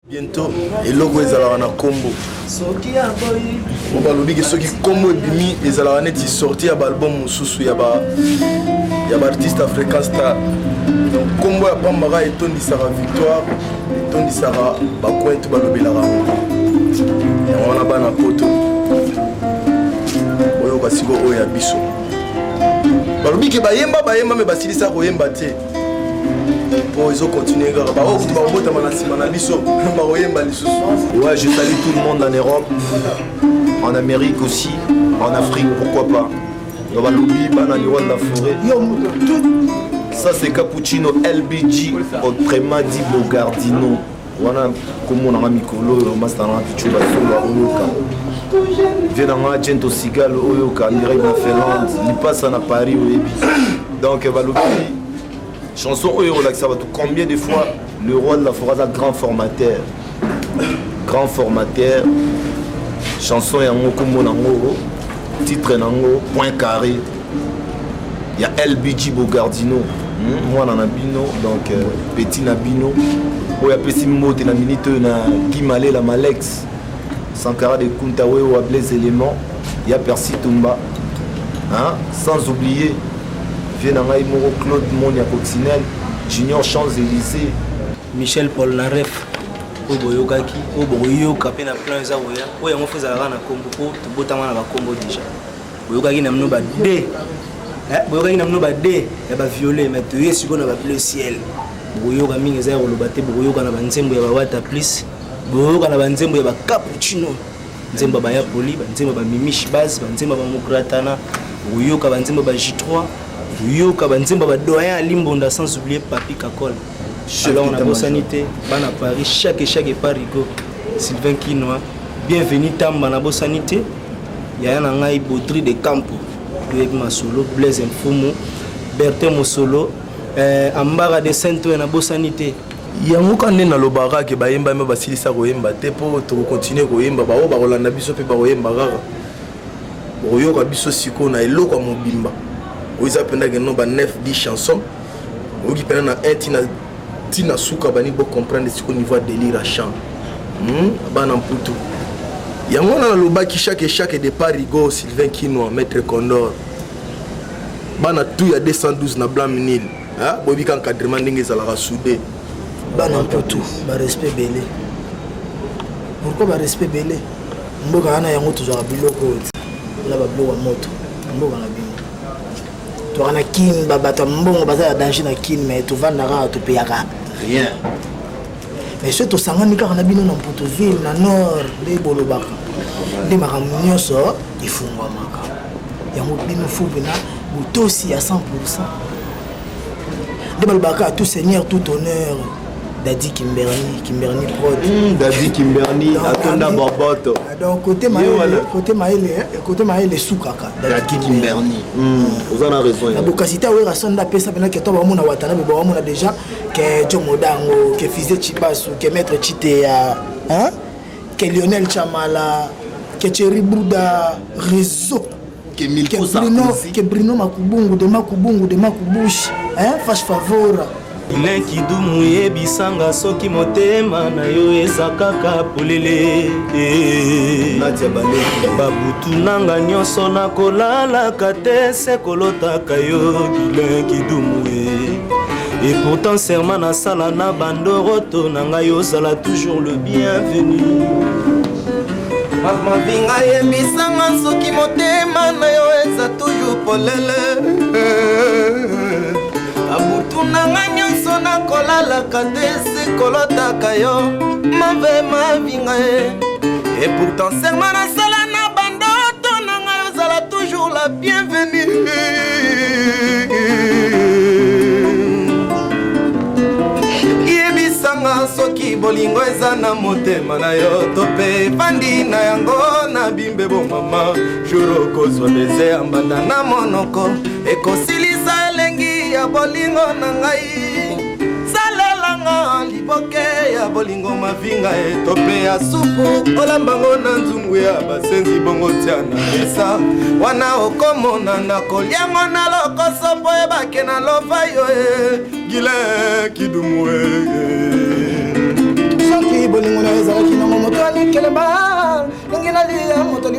Bientôt eloko ezalaka na kombo po balobi ke soki kombo ebimi ezalaka neti sortie ya baalbum mosusu ya ba ya baartiste africain star. Donc kombo ya pamba kaka etondisaka victoire, etondisaka bacoin to balobelaka yango. Yango wana bana poto oyoka sikoyo oyo ya biso balobi ke bayemba bayemba me basilisa koyemba te po ezocontinue kaka baoyo kutu bakobotama na nsima na biso bakoyemba lisusu. Ouais, je salue tout le monde en Europe, en Amérique aussi, en Afrique, pourquoi pas. Dans balobi bana liwa de la forêt. Ça c'est Cappuccino LBG, autrement dit Bogardino. Wana kombo nanga mikolo oyo master nanga Pichu Basola oyoka. Vie nanga Gento Sigal oyoka direct na Finlande, lipasa na Paris oyebi. Donc balobi chanson oyo olakisa bato combien de fois le roi de la forêt aza grand formateur. Grand formateur. Chanson yango kombo nango titre nango Point Carré ya LBG Bogardino, mwana na bino, donc petit na bino oyo apesi mbote na minute oyo na Guy Malela Malex Sankara de Kunta Wewa Blaise Element ya Percy Tumba, hein? Sans oublier vie na ngai moko Claude Monia Coccinelle Junior Champs-Élysées. Michel Polnareff oyo boyokaki oyo bokoyoka mpe na plan eza koya oyo yango fo ezalaka na kombo mpo tobotama na bakombo déjà. Boyokaki na bino ba d, boyokaki na bino ba d ya ba violet, mais toye sikoyo na ba bleu ciel. Bokoyoka mingi eza ya koloba te, bokoyoka na banzembo ya bawata plus, bokoyoka na banzembo ya ba cappuccino, nzembo ya baya poli, banzembo ya ba mimish base, banzembo ya ba mokratana, bokoyoka banzembo ya ba J3, bokoyoka banzembo ya ba doyen ya Limbonda, sans oublier Papi Kakol. Alors nabosani te bana Paris, chaque chaque Parigo, Sylvain Kinoa, bienvenue Tamba, nabosani te yaya na ngai Baudry de Campo, toyebi masolo, Blaise Mfumu, Bertin Mosolo, Ambara de Saint-Ouen, nabosani te. Yango ka nde nalobaka ke bayemba me basilisa koyemba te mpo tokokontinue koyemba, baoyo bakolanda biso mpe bakoyemba kaka. Bokoyoka biso sikoyo na eloko ya mobimba oyo eza mpenza ke no ba 9 10 chansons oyoki mpenza na 1 tina tina suka bani bo comprendre sikoyo niveau ya délire ya chant. Bana mputu yango wana nalobaki chaque chaque de Parigo Sylvain Kinoa Maître Condor bana tout ya 212 na Blanc Nil, hein? Boyebi ka encadrement ndenge ezalaka soudé. Bana mputu ba respect belé. Pourquoi ba respect belé? Mboka wana yango tozwaka biloko oyo ti na ba biloko ya moto mboka na bino. Toka na Kin, ba bato ya mbongo baza ya danger na Kin, mais tovanda kaka topeyaka rien. Mais soki tosangani kaka na bino na Mputu-Ville na nord nde bolobaka nde makambo nyonso efungwamaka. Yango bino fo mpena botosi ya 100%. Nde balobaka tout seigneur tout honneur. Dadi Kimberly, Kimberly Prod. Dadi Kimberly, atonda boboto. Donc côté maele, côté maele, côté maele sukaka. Dadi Kimberly. Oza na raison. Na bokasita wera sonda pesa pena ke to ba mona watana be ba mona déjà ke Jomo Dango, ke Fize Chibasu, ke Maître Chitea, hein? Ke Lionel Chamala, ke Thierry Bouda, réseau. Ke Milko Ke Bruno, Sarkozy. ke Bruno Makubungu, de Makubungu, de Makubush, hein? Fash Favora. Alain Kidumu yebisanga soki motema na yo eza kaka polele. Nadia Baleki. Babutu nanga nyonso nakolalaka te se kolotaka yo Alain Kidumu. Et pourtant serment nasala na bandoroto na ngai ozala toujours le bienvenu. Mama Vinga yebisanga soki motema na yo eza toujours polele. Babutu nanga nyonso nakolalaka te se kolotaka yo mave mavinga ye. Et pourtant serment nasala na bandoto na ngai ozala toujours la bienvenue. Yebisanga soki bolingo eza na motema na yo to mpe evandi na yango na bimbe bo mama. Jour okozwa baiser ya mbanda na monoko ekosilisa elengi ya bolingo na ngai. Salelanga liboke ya bolingo mavinga e to mpe ya supu olambango na nzungu ya basenzi bongo tia na mesa wana okomona na koliango na lokoso mpo ebake na lova yo e Guylain Kidumu e. Soki bolingo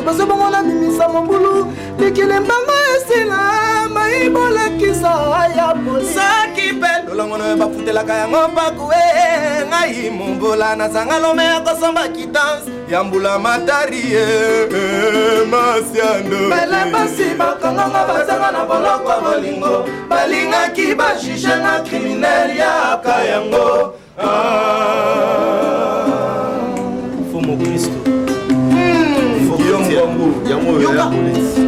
liboso bongo nabimisa mobulu likili mbango esila mai bolekisa ya poli soki mpe lolongo nayo bafutelaka yango mpaku e ngai mombola nazanga lome ya kosomba kitance ya mbula matari e masiando bele basi bakanganga bazanga na boloko bolingo balingaki bajuge na criminel yaka yango ah. Faux mokristo. Yango oyo ya polisi.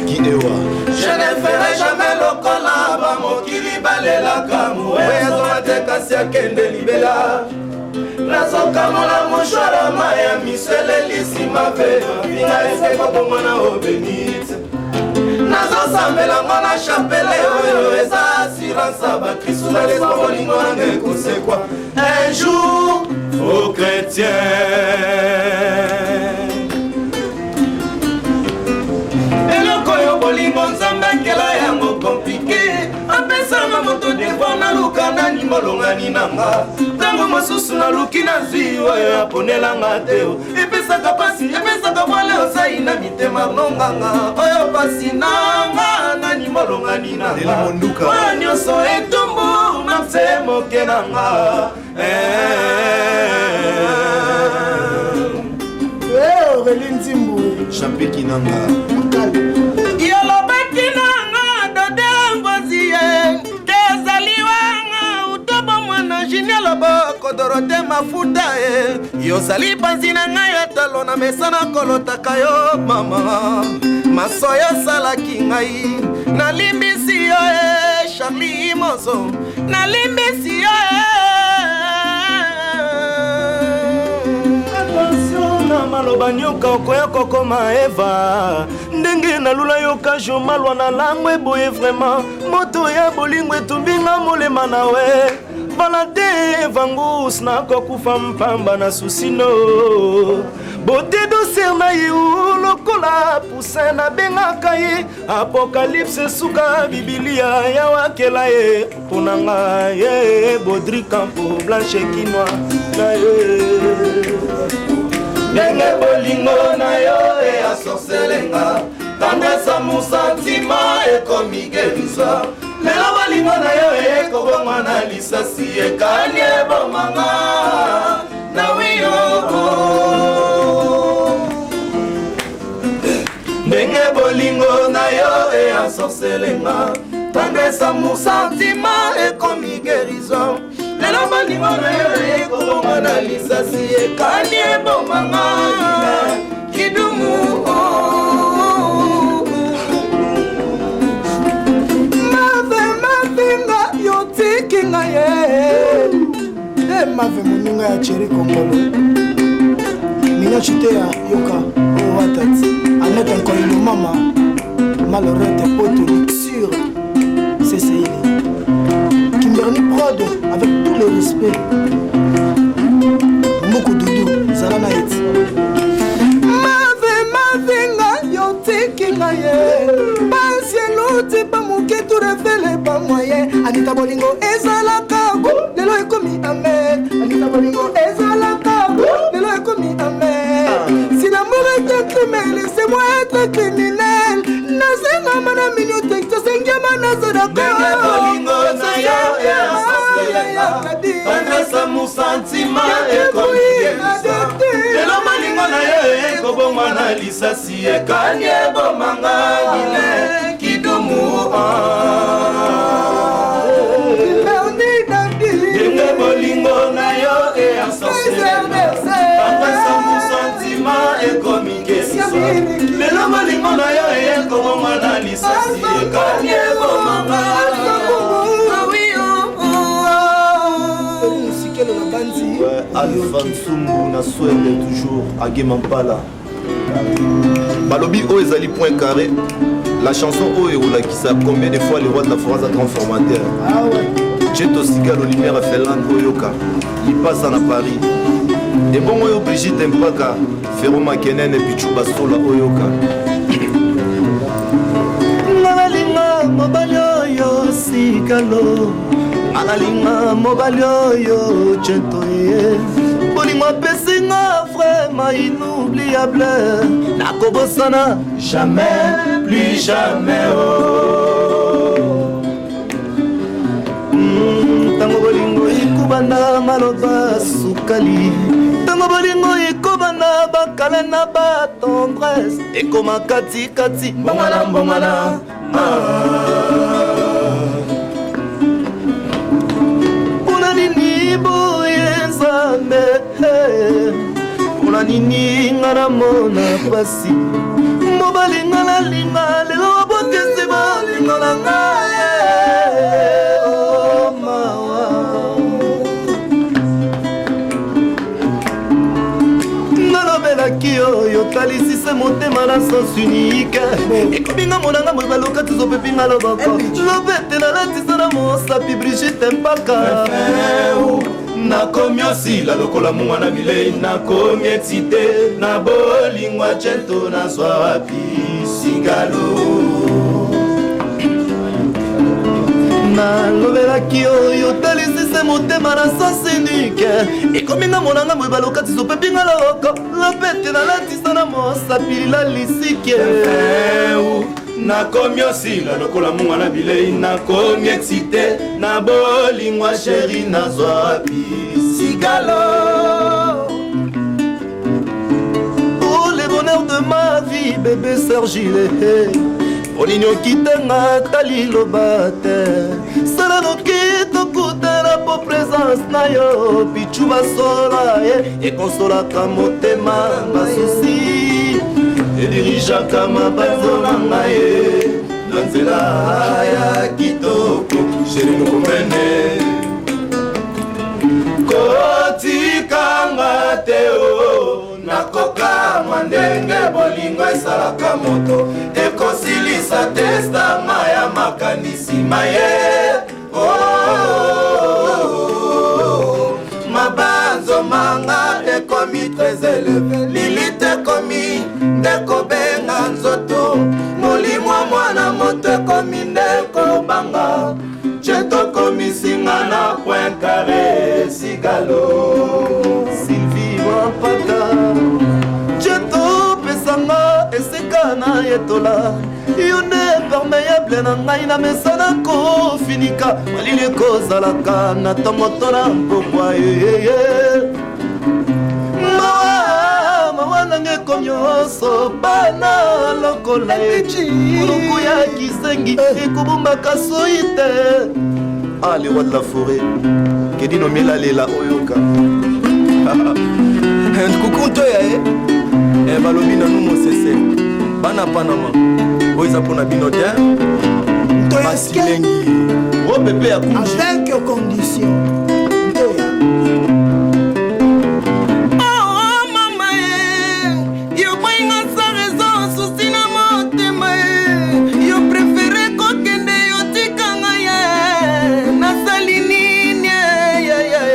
Guy Ewa. Je ne ferai jamais lokola bamokili balelaka mowe azonga te kasi akende libela nazokamola mosharama ya miso elelisi mabe mafinga esekobongwana obenite nazosambela ngo na chapele oyo eza assurance ya bakristu na lespo bolingo nanga ekosekwa un jour faux chrétien eloko oyo bolingo nzambe akela yango komplike apesanga moto devoir naluka nani molongani nanga ntango mosusu naluki nazwi oyo aponelanga te epesaka pasi epesaka bwale ozai na mitema nonganga oyo pasi nanga nani molongani nanga oyo nyonso etumbu na nse moke nanga eh. Eh, Aurélie Nzimbu Champi Kinanga yolobaki nanga dode ngozi ye te ozali wanga utobo mwana jinie loboko dorote mafuta ye yozali panzi na ngai ya talo na mesana kolotaka yo mama maso yosalaki ngai nalimbisi yo e charli mozo nalimbisi yo e attention na maloba nyoka okoya kokoma eva ndenge nalula yoka jomalwa na lango eboye vraiment moto ya bolingo etumbi nga molema na we Valentin Vangus nakokufa mpamba na susino bote doser na ye lokola poussin nabengaka ye apokalipse suka bibilia ya wakela ye mpo na ngai ye bodri campo blanche kinwa na ye ndenge bolingo na yo easorcelenga tendresse amour sentiment ekomi guérison lelo bolingo na yo ekobongwa na lisasi ekani ebomanga na wiyo ndenge bolingo na yo eansorcelenga tendresse amour sentiment ekomi guérison lelo bolingo na yo ekobongwa na lisasi ekani ebomanga kidumu oh. Mave mavinga yo tiki nga ye e mave moninga ya cheri kongolo mignon chiteya yoka owatat anete nkoyilo mama malorete poto luxure cci Kimberly Prod avec tout le respect Moko Doudou zala na eti Mave mavinga yo tiki nga ye Pasi eluti pa moke tout refele pa moyen Anita bolingo ezalaka go lelo ekomi amer Anita bolingo ezalaka go lelo ekomi amer Si l'amour est un crime laissez-moi être criminel Nasengama na minute tosengiama na sadaka bolingo na yo tendresse amour sentiment ekomi lelo bolingo na yo ekobongwa na lisasi ekani ebomanga gile kidumu ndenge bolingo na yo easorcelentendresse amour sentiment ekomi guérison lelo bolingo na yo ekobongwa na lisasi ekani ebomanga musikelo na banzi Ouais, Alpha Nsumbu na Swede toujours Age Mampala. Balobi oyo ezali point carré. La chanson oyo ekolakisa combien de fois le roi de la forêt aza grand formateur. Ah ouais. Jeto Sigalo lumière ya Finlande oyoka. Lipasa na Paris. Ebongo yo Brigitte Mpaka, Ferro Makenene, Pichu Basola oyoka. Nga nalinga mobali oyo sikalo, nga nalinga mobali oyo jeto ye. Bolingo apesi nga vraiment inoubliable, nakobosana jamais, plus jamais, oh. Ntango bolingo ekobanda maloba sukali, ntango bolingo ekobanda bakala na batendresse, ekoma katikati mbongwana mbongwana. Mpona nini boye Nzambe? Mpona nini nga namona pasi? Mobali nga nalinga, lelo abwakisi bolingo na ngai. Oh, mawa. Nalobelaki oyo talisi se motema na sens unique, ekomi nga monanga moye baloka tizopepinga loboko lobete nalatisa na mosapi Brigite Mpaka. Nakomi osila lokola mungwa na bilei, nakomi excité na bolingo ya cento, nazwa wapi sigalo? Nalobelaki oyo talisi se motema na sens unique, ekomi nga monanga moye baloka tizopepinga loboko lopete nalatisa na mosapi lalisike. Nakomi osila lokola mungwa na bilei, nakomi excité na bolingo ya chéri, nazwa wapi sigalo? Oh, le bonheur de ma vie, bébé Sergile, olini okitenga ata liloba te, sala noki tokutana po présence na yo pichu basola ye ekonsolaka motema, basusi edirigeaka mabanzo na ngai na nzela ya kitoko. Chéri mokomene, kotikanga te o, nakokamwa ndenge bolingo esalaka moto, ekosilisa testama ya makanisi maye. Oh, mabanzo manga ekomi très élevé, lilite ekomi nde kobenga nzoto, molimo mwana moto ekomi nde kobanga, je tokomisinga na point carré sigalo. Sylvie Wampaka, je topesanga esika na yetola, yo nde imperméable na ngai, na mesana kofinika malili ekozalaka na ntongo to na mpokwa ye. Mawa, mawa nanga ekomi nyonso bana lokola kuluku ya kisengi ekobombaka soi te. Ah, le roi de la forêt, kedino mielalela oyoka. Kuku ntoya ye balobi nanu mosese bana Panama, oyo eza mpona bino te, basilengi o pepe ya kunji. Avec condition Ntoya. Oh, mama ye, yo boyinga sans raison, susi na motema ye, yo préféré kokende, yo tikanga ye, nasali nini ye, ye, ye?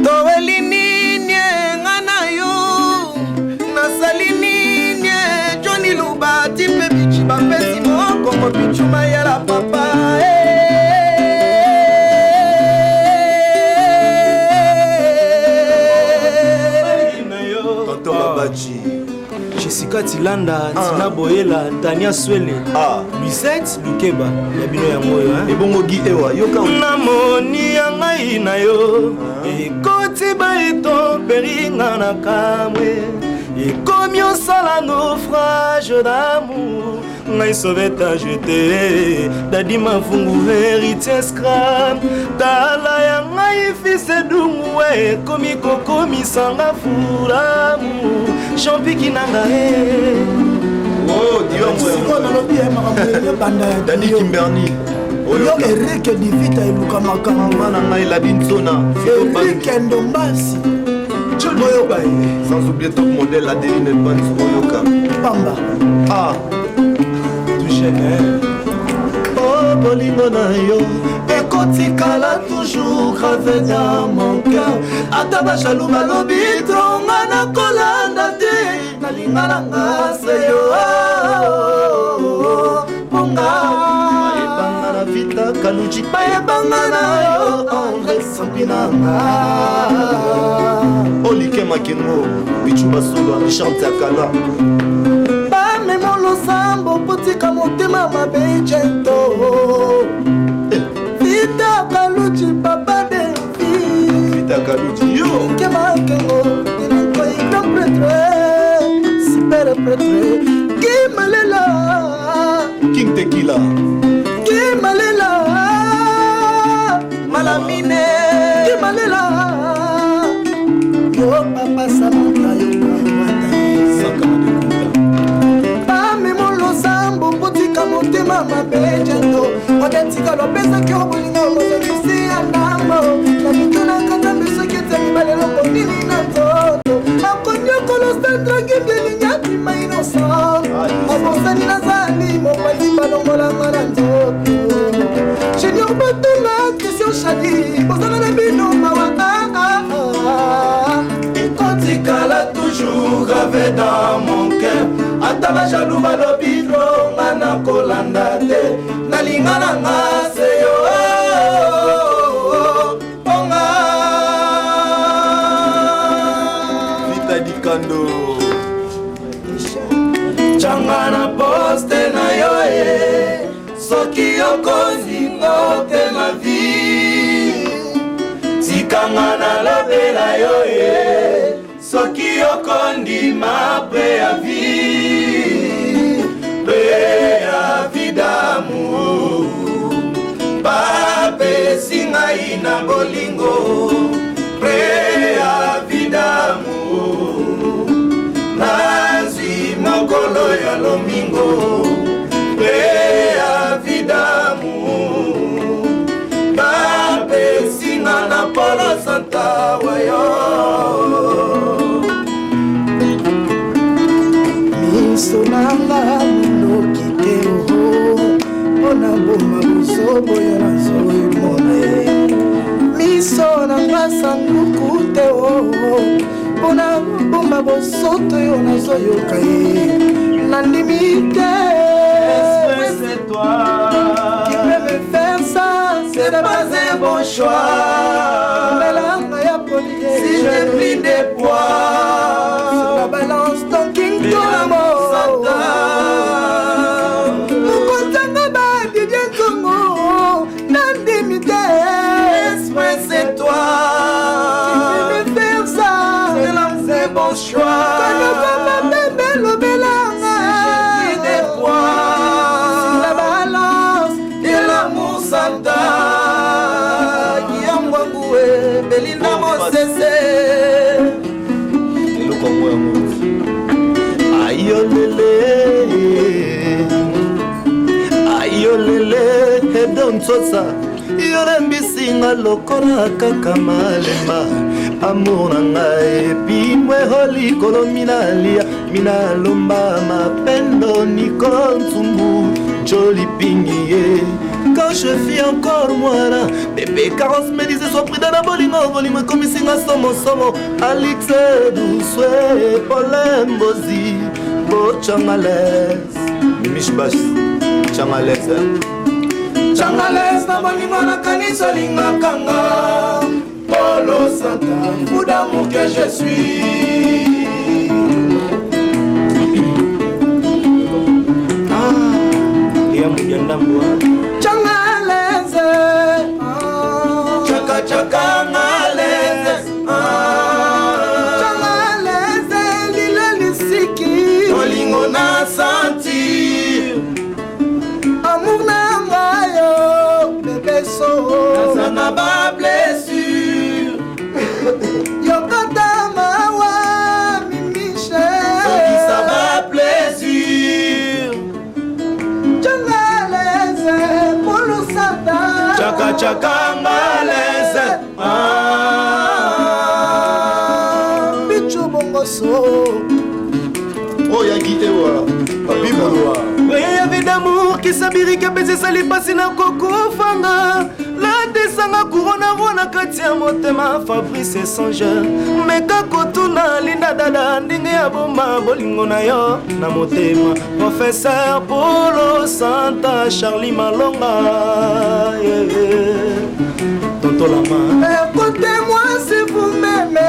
Toweli nini nga na yo, nasali nini? Joni Lubati mpe bici bapesi mokongo bicuma yela papa. Tonton Babaji. Jessica Tilanda, Tina Boyela, Tania Swele, Lucette Lukeba, ya bino yango oyo, hein? Ebongo Gi Ewa, yoka. Namoni ya ngai na yo ekoti baeto peringa na kamwe, ekomi osala naufrage d'amour, ngai sauvetage te. Dadi Mafungu, héritier Scram, tala ya ngai fils Edungu, ekomi kokomisanga furamu, Champiki na ngai. Oh, Dion. Sikoyo nalobi ye makambo ebanda ya Dani Dio. Kimberni. Yo Erik Divita eluka makambo. Mama na ngai Ladi Ntsona. Erik Ndombasi, boyoka ye. Sans oublier top modèle Adeline Evans, oyoka. Pamba. Ah. Oh, bolingo na yo ekotikala toujours gravé dans mon cœur, ata bajaloux balobi tronga, nakolanda te, nalinga nanga se yo mponga bayebanga na Vita Kaluji, bayebanga na yo André Sampi nanga. Bolikin Makengo, Pichu Basolo, Richard Ntiakala. Bamemo losambo potika motema mabe jento. Eh. Vita Kaluji papa Delphi. Vita Kaluji yo. Kema Kengo, Delinko grand prêtre. Super prêtre. Kimalela. King Tequila. Kimalela. Malamine. Kimalela. Yo papa Samantha yo Sakama de Kunta. Bamemo losambo potika motema mabe jento. Oketika lopesaki yo bolingo mozongisi ya ndambo. Na mitunaka nzambe soki ete mibale eloko nini na nzoto. Akonyokolo Sandra Gimbi elingi abima innocent. Abosani nazali mopanzi balongolanga na nzoto. Junior Batonga, Christian Shadi, bozala na bino mawa. Ah, ah, ah. Ekotikala toujours gravé dans mon cœur. Ata bajaloux balobi nga nakolanda te. Nalinga na nga se yo. Ponga. Vita Dikando. Changa na poste na yo e. Soki okozingo te ma vie. Tikanga nalobela yo e. Soki okondima préavis. Préavis d'amour. Bapesi ngai na bolingo. Préavis d'amour. Nazwi mokolo ya lomingo. Préavis d'amour. Bapesi nga na Polo Santa wayo. Miso nanga mondoki te oho mpona boma bozobo yo nazoyimona ye. Miso nanga sanduku te oho mpona bomba bosoto yo nazoyoka ye. Nandimi te. Esprit, c'est toi. Qui peut me faire ça? C'est pas un bon choix. Melanga ya poli. Si j'ai pris des poids. Sur la balance ton king De Tomo. Satan. Mokonzanga badidie nzongo nandimi te. Esprit, c'est toi. Qui peut me faire ça? C'est un bon choix. Konokoma bebe lobelanga. Si j'ai pris des poids. Sur la balance De l'amour Santa. Guillaume Wangoué, Belinda Mosese. Eloko yango yango. Ayolele. Ayolele edo ntsotsa yolembisi nga lokola kaka malemba amour na ngai epimwe ho likolo minalia minalomba mapendo niko ntsumbu jolipingi ye. Quand je fis encore mwana bébé Carence me disait sois prudent na bolingo bolingo ekomisinga somosomo Alix Duswe Polembozi Bochangales Mimish Bash Changales, hein? Changales na bolingo nakanisi olingaka nga. Polo Santa, fou d'amour que je suis. Eya modia ndambo. Changaleze. Chaka chaka ngaleze. Changaleze lila lisiki. Bolingo na sentir. Amour na ngai yo bébé so. Naza na ba blessure. Yokata mawa mimiche. Sokisa ba plaisir. Changaleze polusata. Chaka chaka ngaleze. Bichu bongoso. Oyo yaki ewa Papi Boloa. Oyeyavi d'amour kisabiriki apesi esali mpasi na kokufanga latesanga kurona roi na kati ya motema Fabrice Essange meka kotuna Linda Dada ndenge ya bomba bolingo na yo na motema Professeur Polo Santa Charlie Malonga yeah, yeah. Tonto Lama. Écoutez-moi si vous m'aimez.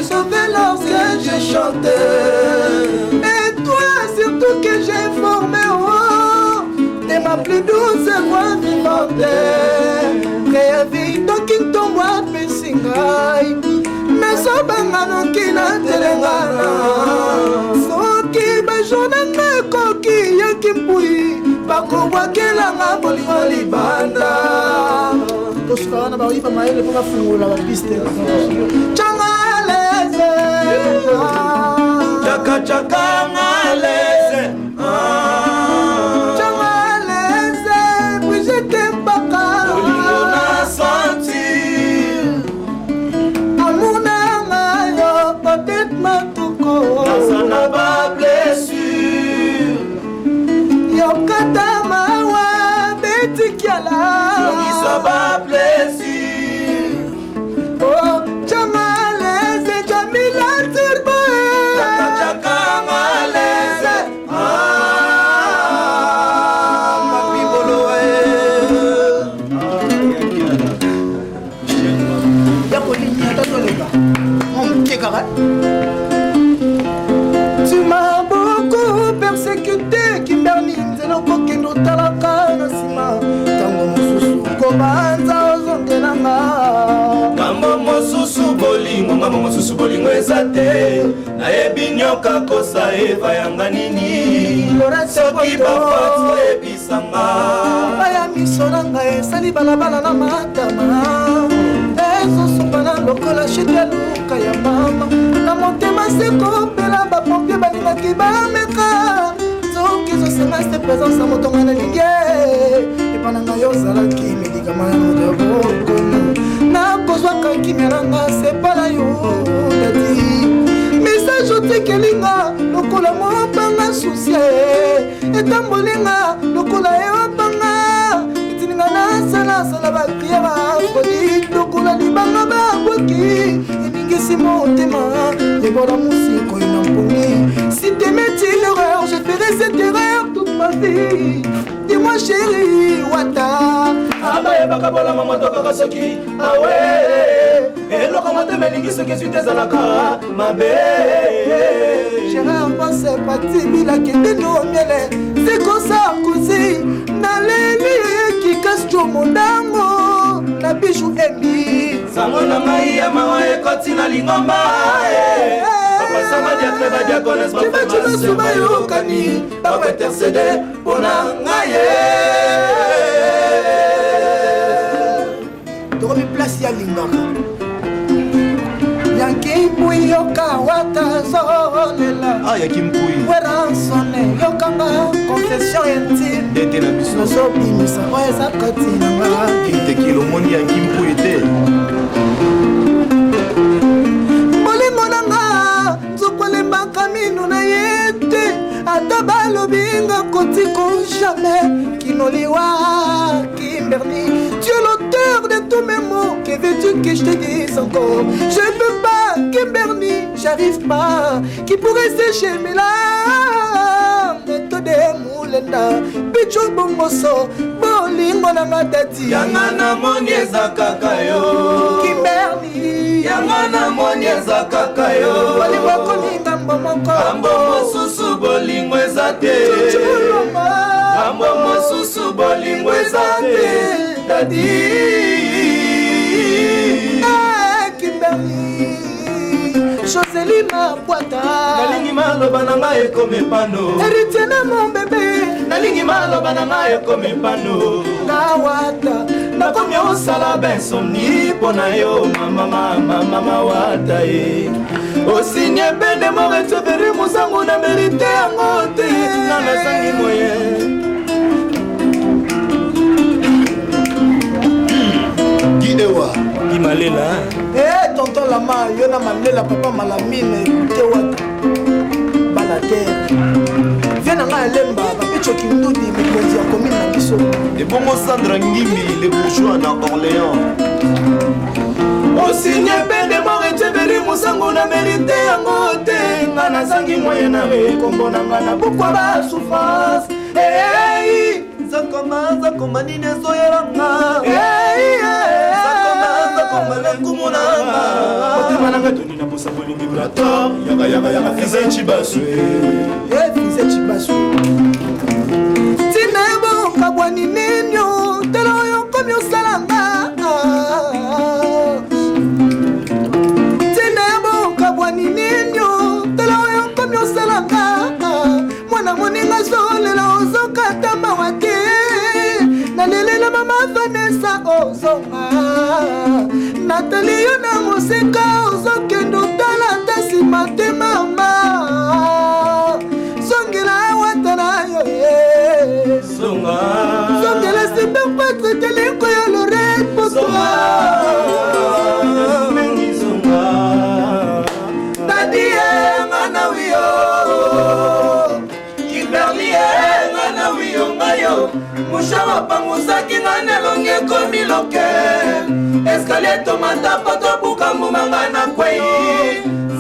sauvé lorsque j'ai chanté. Et toi surtout que j'ai formé oh, de ma plus douce voix vivante. Préavis toki ntongo apesi ngai nazobanga noki natelengana soki bajour na ngai ekoki yoki mpui bakobwakelanga bolingo libanda. Tosuka wana, bayiba mayele mpo bafungola bapiste. Changaleze chaka chaka ngaleze. Changaleze Brigitte Mbaka. Bolingo na sentir. Amour na ngai yo Odette Matuko. Naza na ba blessure. Yokata mawa betikiala. Longisa ba blessure. Oh, Changaleze Jamila Turbo. Chaka chaka ngaleze. Ah, Papi Bolo, eh. Ya kolingi ata toleka mwa moke kaka. Tu m'as beaucoup persécuté, Kimberly. Nzela okokende otalaka na nsima, ntango mosusu kobanza ozongelanga. Ngambo mosusu bolingo, ngambo mosusu bolingo eza te. Nayebi nyoka kosa Eva yanga nini. Soki bafati oyebisanga. Baya miso na ngai esali balabala na matama ezosopana lokola shite ya luka ya mama na motema sekopela. Bapompier balingaki bameka soki ezosenga se présence ya moto ngai nalingi epa na ngai. Ozalaki medikama ya moto ya bokono, nakozwaka kimia na nga sepa na yo daddy. Message otekelinga lokola mopanga, susie etambolinga lokola eopanga, etininga nasalasala baprière Aphrodite lokola libanga babwaki eningisi motema ebola mosiko na mpongi. Si t'aimais une erreur, je ferai cette erreur toute ma vie. Dis-moi, chéri Wata. Abayebaka bolama moto kaka soki awe eloko motema elingi, soki ezwi te ezalaka mabe. Gérard Bose Pati Bilakende no miele Zeko Sarkozy naleli Kikasjo Mondango na Bijou Embi. Sango na ngai ya mawa ekoti na lingomba. Bapasa badiacre, badiacones, basu bayokani bakointercéder mpo na ngai. Tokomi place ya lingaka. Yanki Mpui, yoka Wata zolela. Ah, Yaki Mpui. Weransone, yokanga confession intime. Ndete na biso. Nazobimisa oyo eza kati na nga. Kintekilo omoni Yaki Mpui te. Molimo na nga nzoko alembaka mino na ye te, ata balobi nga kotiko jamais kino liwa. Kimberly, tu es l'auteur de tous mes mots. Que veux-tu que je te dise encore? Je peux pas, Kimberly, j'arrive pas. Qui pourrait sécher mes larmes? Tode Mulenda, Picho Bongoso, bolingo na nga daddy. Yanga namoni eza kaka yo. Kimberly. Yanga namoni eza kaka yo. Bolingo ekomi ngambo moko. Ngambo mosusu bolingo eza te. Chuchuluma. Ngambo mosusu bolingo eza te daddy. Eh, Kimberly, Joseli Mabwata. Nalingi maloba na ngai ekomi pano. Héritier na mon bébé. Nalingi maloba na ngai ekomi pano. Ngawata nakomi osala bensomni mpo na yo mama mama mama Wata ye osigne pene moreteveri mosango na mérite yango te nga nasangi moye. Gidewa. Gi Malela. Eh, tonton Lama, yo na Malela, papa Malamine te Wata bala te vie na ngai alemba bapicoki ndudi mokonzi ya commune na biso. Ebongo Sandra Ngimbi le bourgeois na Orléans. Osigne pene moreteveri mosango na mérite yango te nga nazangi moye na ekombo na nga na bukwa basouffrance. Ei. Zakoma zakoma nini ezoyelanga. Zakoma zakoma. Nkumu nanga motema nanga tondi na posa bolingi brator yaka yaka yaka fize chibasu eh fize chibasu tina ebokabwani nini tala oyo okomi osalanga tina ebokabwani nini tala oyo okomi osalanga mwana moninga azolela ozokata mawa te nalelela mama vanessa ozonga natali yo na mosika ozokende otala ata nsima te mama zongela wata na yo eh. zongela simba patre teliko ya loret potoa Dadie nga na wiyo Kimberly nga na wiyo ngayo Musha wapangusaki nga na elongi ekomi loke Escalier tomata po tobuka mbuma nga na kwei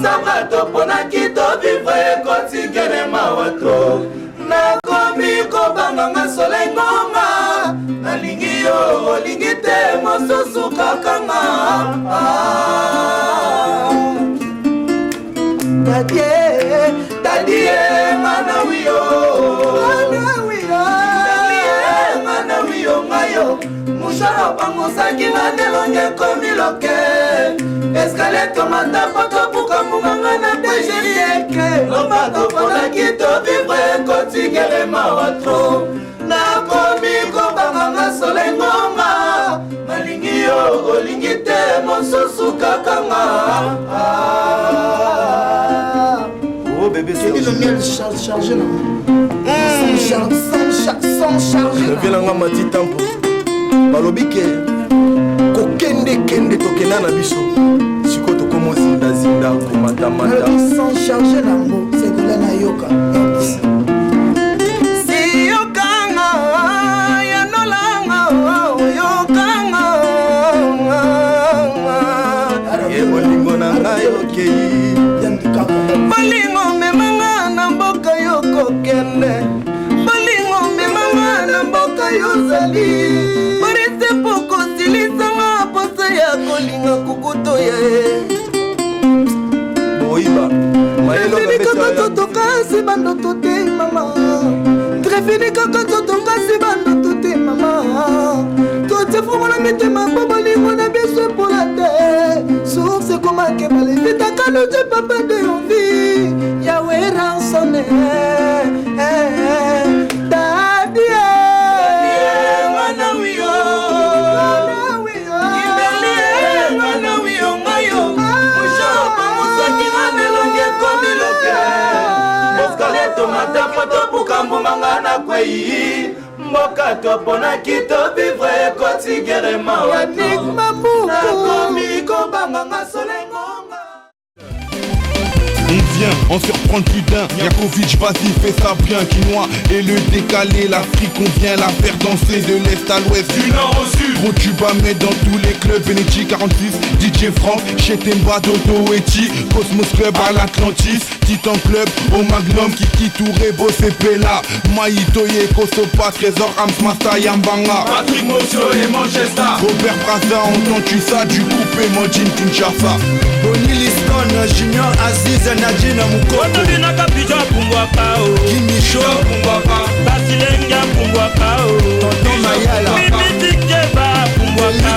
Zamba toponaki tovivre ekotikele mawa to Nakomi kobanga nga soleil ngonga Nalingi yo olingi te mosusu kaka nga ah. Dadie, Dadie nga na wiyo nga na wiyo ngayo mushara opangusaki nga nelongi ekomi loke eskale tomata po tobuka mbuma nga na degeke lomba toponaki tovivre ekotikele mawa tro nakomi kobanga nga soleil ngonga nalingi yo olingi te mosusu kaka nga ah. Oh bébé c'est le miel chargé na sans charger vie na nga mati tampo balobi ke kokendekende tokenda na biso sikoyo tokoma ozindazinda komatamata sans charger nango sekola nayoka siyokanga yanolanga oyokanga ye bolingo na ngai okei bolingo memanga na mboka yo kokende bolingo memanga na mboka yozali borese mpo kosilisanga mposa ya kolinga kukutoya ye boyiba Trefini kaka nzoto kasi bandoto te mama Trefini kaka nzoto kasi bandoto te mama Totifungola mitema mpo bolingo na biso epola te Source ekomake balevitaka loje papa de envie ya weransone Dadie Mwana wiyo Kimberly mwana wiyo ngayo Mushaba musaki nga nelongi ekomi loke Escalier tomata po tobuka mbuma nga na kwei mboka toponaki tovivre ekoti gere mawa Yannick Mabuku nakomi kobanga nga soleil ngonga On vient en surprendre plus d'un. Yakovic, vas-y, fais ça bien. Quinoa et le décalé. L'Afrique, on vient la faire danser de l'est à l'ouest. Du nord au sud. Gros tube à mettre dans tous les clubs. Benetti 46, DJ Franck, Chetemba, Dodo Eti, Cosmos Club à l'Atlantis, Titan Club au Magnum, Kiki Touré, Bossé Pella, Maïtoye, Kosopa, Trésor, Hams, Masta, Yambanga. Patrick Mosio et Manchester. Robert Braza, entends-tu ça du coupé, Modine Kinshasa. Boni Liston, Junior Aziz, Nadine Mukoko otobinaka pijo apumbwaka o Kimisho basilenge apumbwaka o Tonton Mayala mimitikeba apumbwaka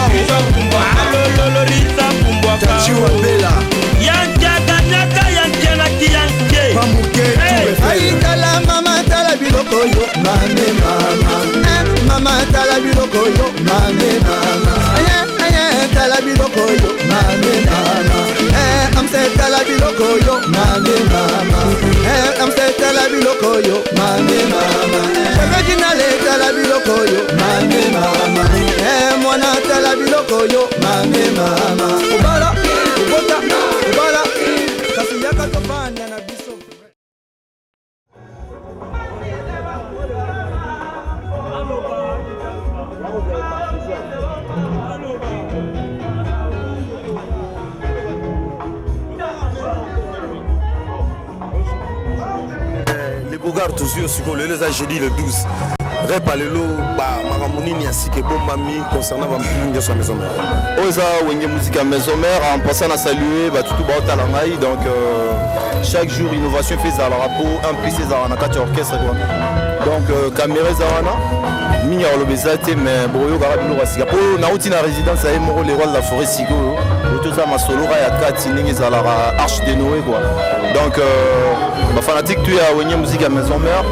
Felix Mopao alololorisa apumbwaka Tachi Wabela yankiakanyaka yankianaki yankie Pamuke Hey. Tala mama tala biloko yo mame mama Eh, mama tala biloko yo mame mama Eh, eh, tala biloko yo mame mama Eh, amse tala biloko yo mame mama Eh, amse tala biloko yo mame mama Original tala biloko yo mame mama Eh, mwana tala biloko yo mame mama Obala obota obala kasi yaka tobanda na biso Le Bogart tozwi yo sikoyo lelo eza jeudi le 12. Repa lelo ba makambo nini ya sika ebombami concernant bampili nyonso ya maison mère? Oyo eza Wenge Musique ya Maison Mère. En passant na saluer batutu baotala ngai. Donc chaque jour innovation efe ezalaka po un plus ezalaka na kati ya orchestre quoi. Donc caméra eza wana, mingi ya koloba eza te, mais bokoyokaka biloko ya sika po nauti na résidence ya ye moko le roi de la forêt. Sikoyo oyo toza masoloka ya kati ndenge ezalaka arche de Noé quoi. Donc bafanatique tu ya Wenge Musique ya Maison Mère,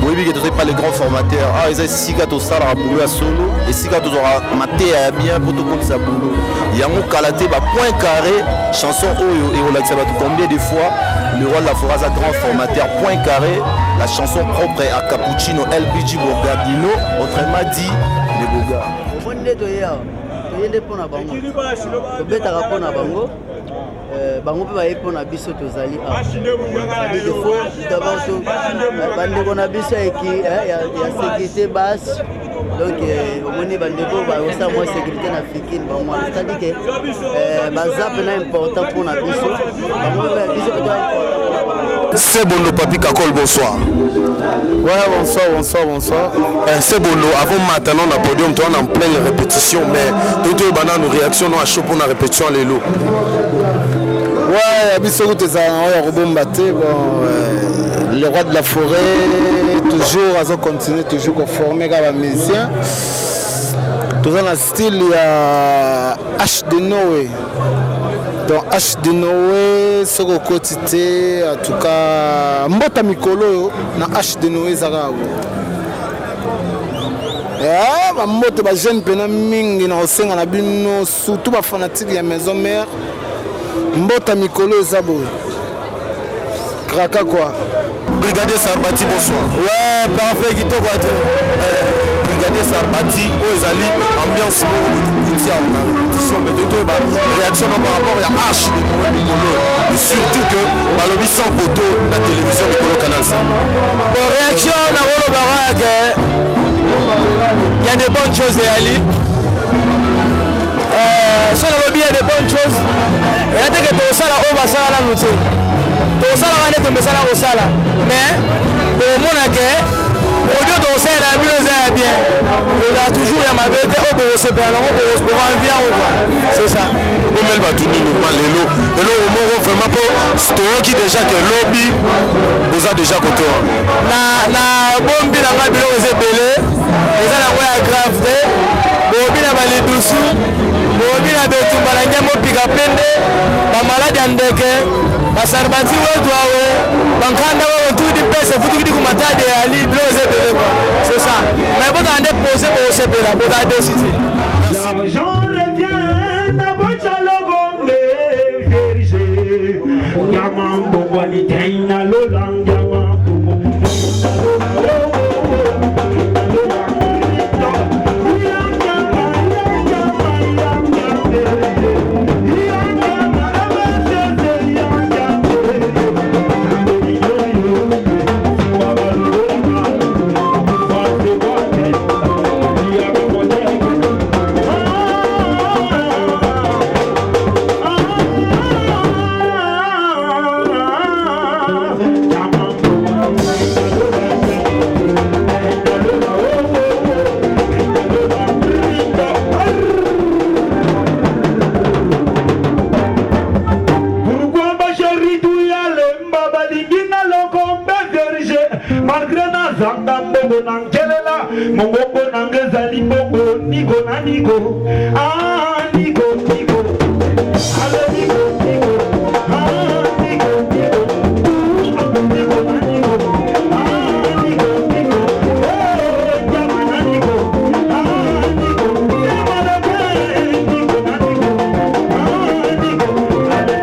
boyebi ke tozali pas les grands formateurs. Awa eza esika tosalaka boulot ya solo, esika tozwaka mateya ya bien mpo tokolisa boulot yango. Kala te, bapoint carré, chanson oyo ekolakisa bato combien de fois le roi de la forêt aza grand formateur. Point carré, la chanson propre à Cappuccino LBG Borgardino, autrement dit le Bogar. Omoni nde toye awa, toye nde mpo na bango, tobetaka mpo na bango, bango mpe baye mpo na biso. Tozali awa, c'est-à-dire que faut d'abord bandeko na biso ya sécurité base. Donc omoni bandeko bakosala mwa sécurité na fikine bango wana, c'est-à-dire que baza mpena important mpo na biso, bango mpe biso mpe toza important mpona bango. Sebondo Papi Kakol, bonsoir. Ouais, bonsoir, bonsoir, bonsoir. Sebondo, avant maintenant na podium, toi en pleine répétition, mais tout est banane réaction non à chaud pour la répétition lelo. Ouais, biso kutu ezala na oyo ya kobomba te. Bon, le roi de la forêt toujours azo continuer toujours koformer kaka bamusicien. Toza na style ya H de Noé. Donc H de Noé, soki okoti te, en tout cas mbota mikolo oyo na H de Noé eza kaka boye. Bambote bajeune mpena mingi na kosenga na bino, surtout bafanatike ya Maison Mère, mbota mikolo eza boye kraka quoi. Brigadier Sarbati, bonsoir. Ouais, parfait, kitoko ate. Brigadier Sarbati, oyo ezali ambiance moko botukuti awa na répétition, mais totoyeba réaction no par rapport ya H de Noé mikolo, et surtout que balobi sans photo na télévision mikolo Canal 5. Bon, réaction nakolobaka ke y a de bonnes choses eyali. So nalobi ya de bonnes choses, eya te ke tokosala oyo basala nanu te, tokosalaka nde tomesala kosala, mais tokomona ke produit tokosalela ya bino eza ya bien, kozala toujours ya mabe te, oyo bokosepela nango, bokoenvie yango quoi, c'est ça. Bomeli bato nini ma lelo, eloko moko vraiment, mpo toyoki déjà ke lobi boza déjà kote wana? Na bombi na ngai biloko eza ebele, eza nango ya grave te. Bobi na balidusu, bobi na betumba na ngai mopika pende, bamaladi ya ndeke, basarbati wetu awe bankanda oyo tudi pese futukidi kumatadi eyali biloko eza ebele quoi, c'est ça. Mais bozala nde pose, bokosepela, bozala desi te. L'argent revient na bochalobonge verge nyama mbongwani teina lola nyama. Pourquoi bachéri tuyalemba balingi na lokombe verge malgré nazanga mbongo na nkelela mongongo nanga ezali mbongo niko na niko, ah, niko niko, ale niko niko, ah, niko niko, niko na niko, ah, niko niko, eh, jama na niko, ah, niko jama na niko na niko, ah, niko ale.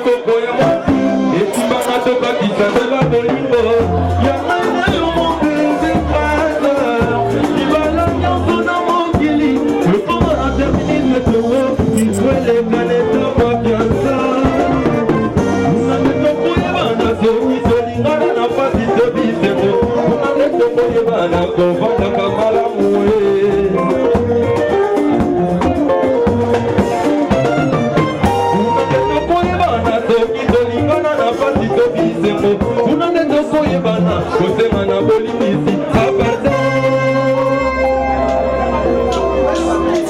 Loboko ya mwasi esimbanga tokatisa nzela bolingo ya ngai na yo mobebe libala nyonso na mokili lokoma na terminisme tongo isweleka netango fiansa kuna nde tokoyebana soki tolingana na pasi to bisengo kuna nde tokoyebana kovandaka malamu Tokoyebana soki tolingana na pasi to bisengo kuna nde tokoyebana kosenga na bolimbisi aparta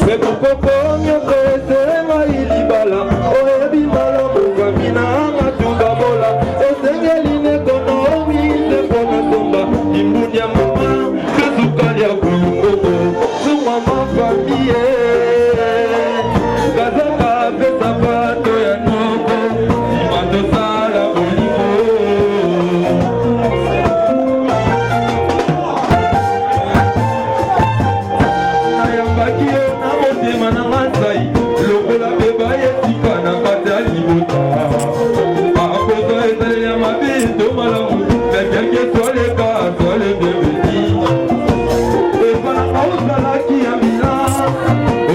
mpe bokoko nyonso esengai libala oyebi malamu fami na nga tubabola esengeli nekonomi te mpo nasomba limbuni ya mama mpe sukali ya kulungongo zongwa mafamie kazaka mpe sapato ya noko nsima tosala bolingo nayambaki yo na motema na nga nsai lokola beba esika na kati ya libota akozwa ezaleli ya mabe to malamu mais quelque soit le cas sois le bienvenu epanaka ozalaki ya mila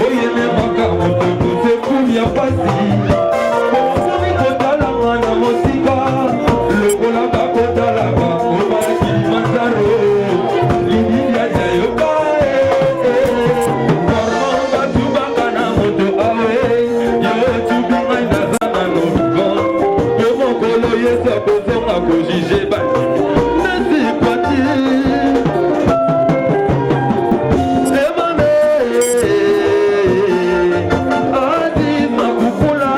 oyememaka moto kosekumi ya pasi okomi kotalanga na mosika lokola bakotalaka ngoma ya kilimanjaro libilia yayoka normal batubaka na moto awe yo otubi ngai naza nano vivant yo mokolo yesu akozonga kojuge bandimi nesi pati emame Aziz Makukula.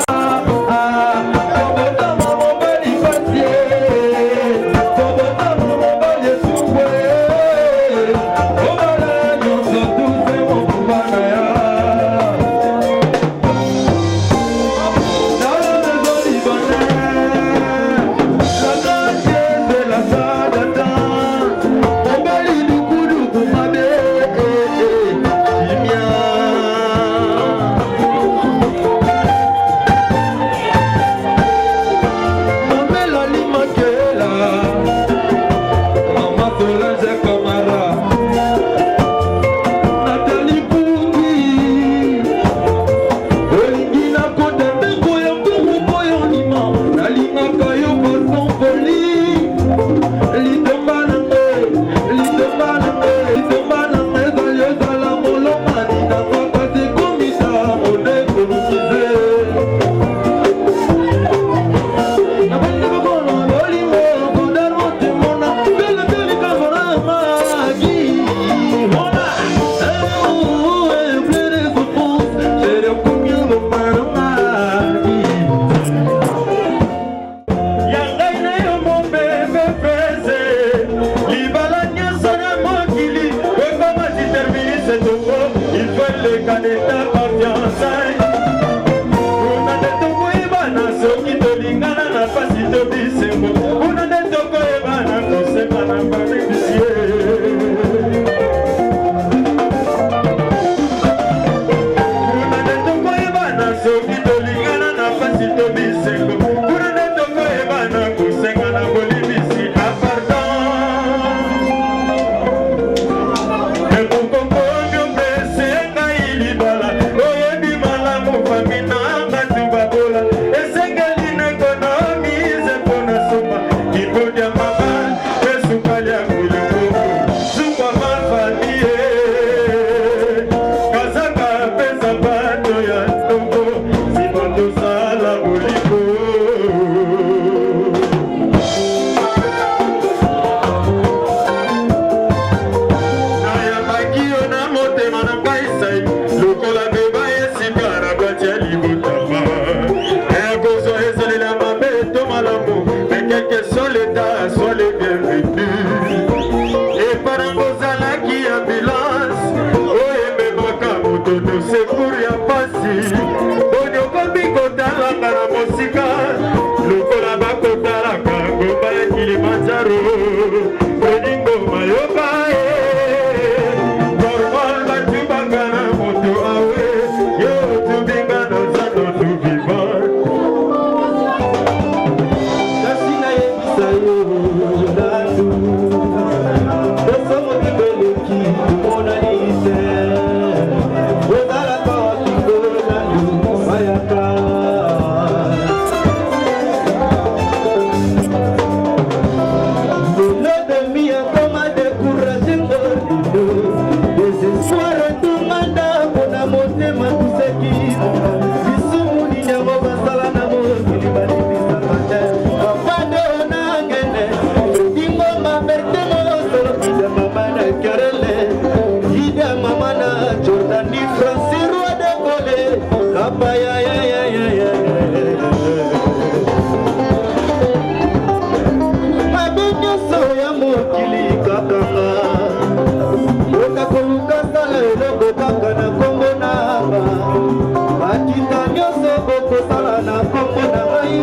okosala na kombo na ngai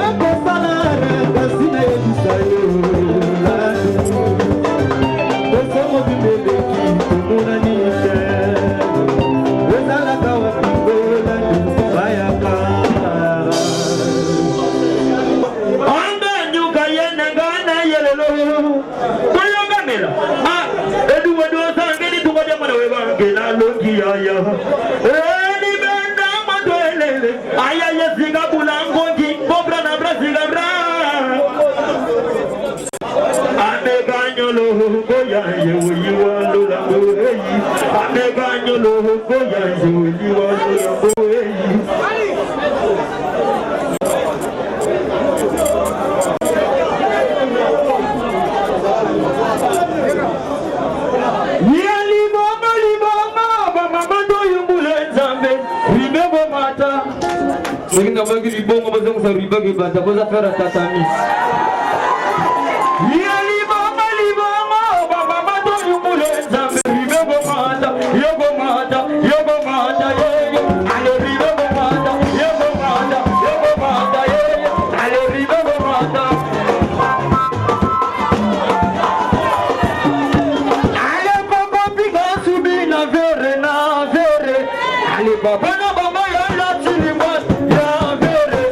ekosala kasi nayebisa yo osongo bibeleki tomonani te ezalaka wapi olandi bayaka Anga yenengana yelelo kuyogamela eduwedu osangeli tukojamana webangela longi yaya elibenda matwelele aya yesinga bulangongi bobra na bra singa bra ameganyolo goya yewiwa lolango eyi ameganyolo goya yewiwa lolango eyi. Ya liboma liboma bamama toyungula nzambe ribe bomata Soki naboyaki libongo bazongisa ribaki ebanda koza faire tatami. Ya liboma liboma bamama toyungula nzambe ribe bomata yo bomata yo bomata yeyo ale ribe bomata yo bomata yo bomata yeyo ale ribe bomata. Ale koko piga subi na vere na vere. Ale baba na baba ya la chilima ya vere.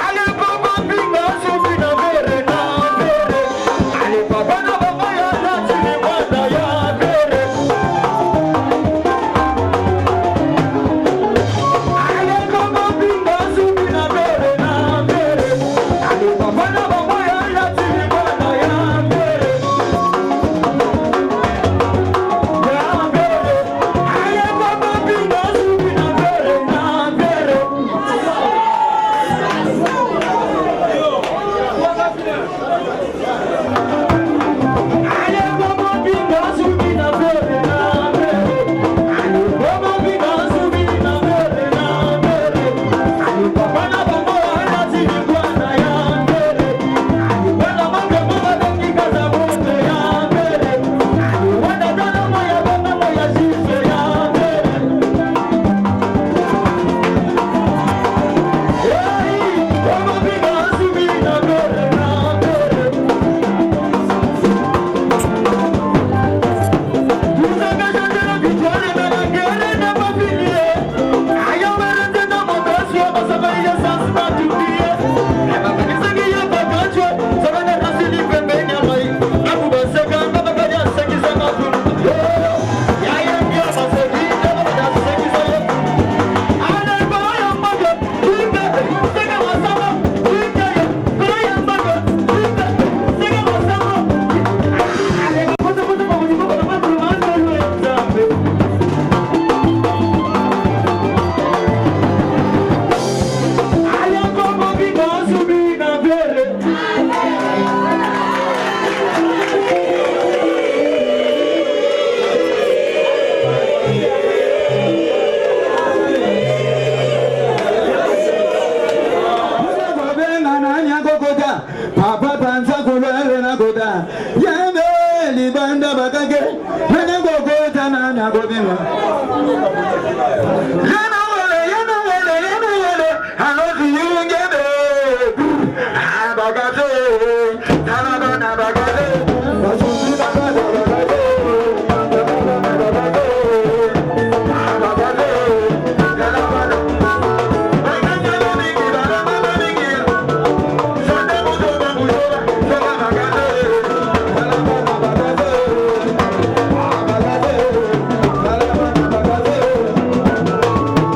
Ale koko piga subi na vere na vere. Ale baba na baba ya la chilima na ya vere. Ale koko piga subi na vere na vere. Ale baba na baba ya la chilima na ya vere. Papa panza kulwele na kota yembe libanda bakake mene kokota na na kobima yena wele yena wele yena wele alozi yungebe abakate talabana bakate basuzi bakate bakate Thank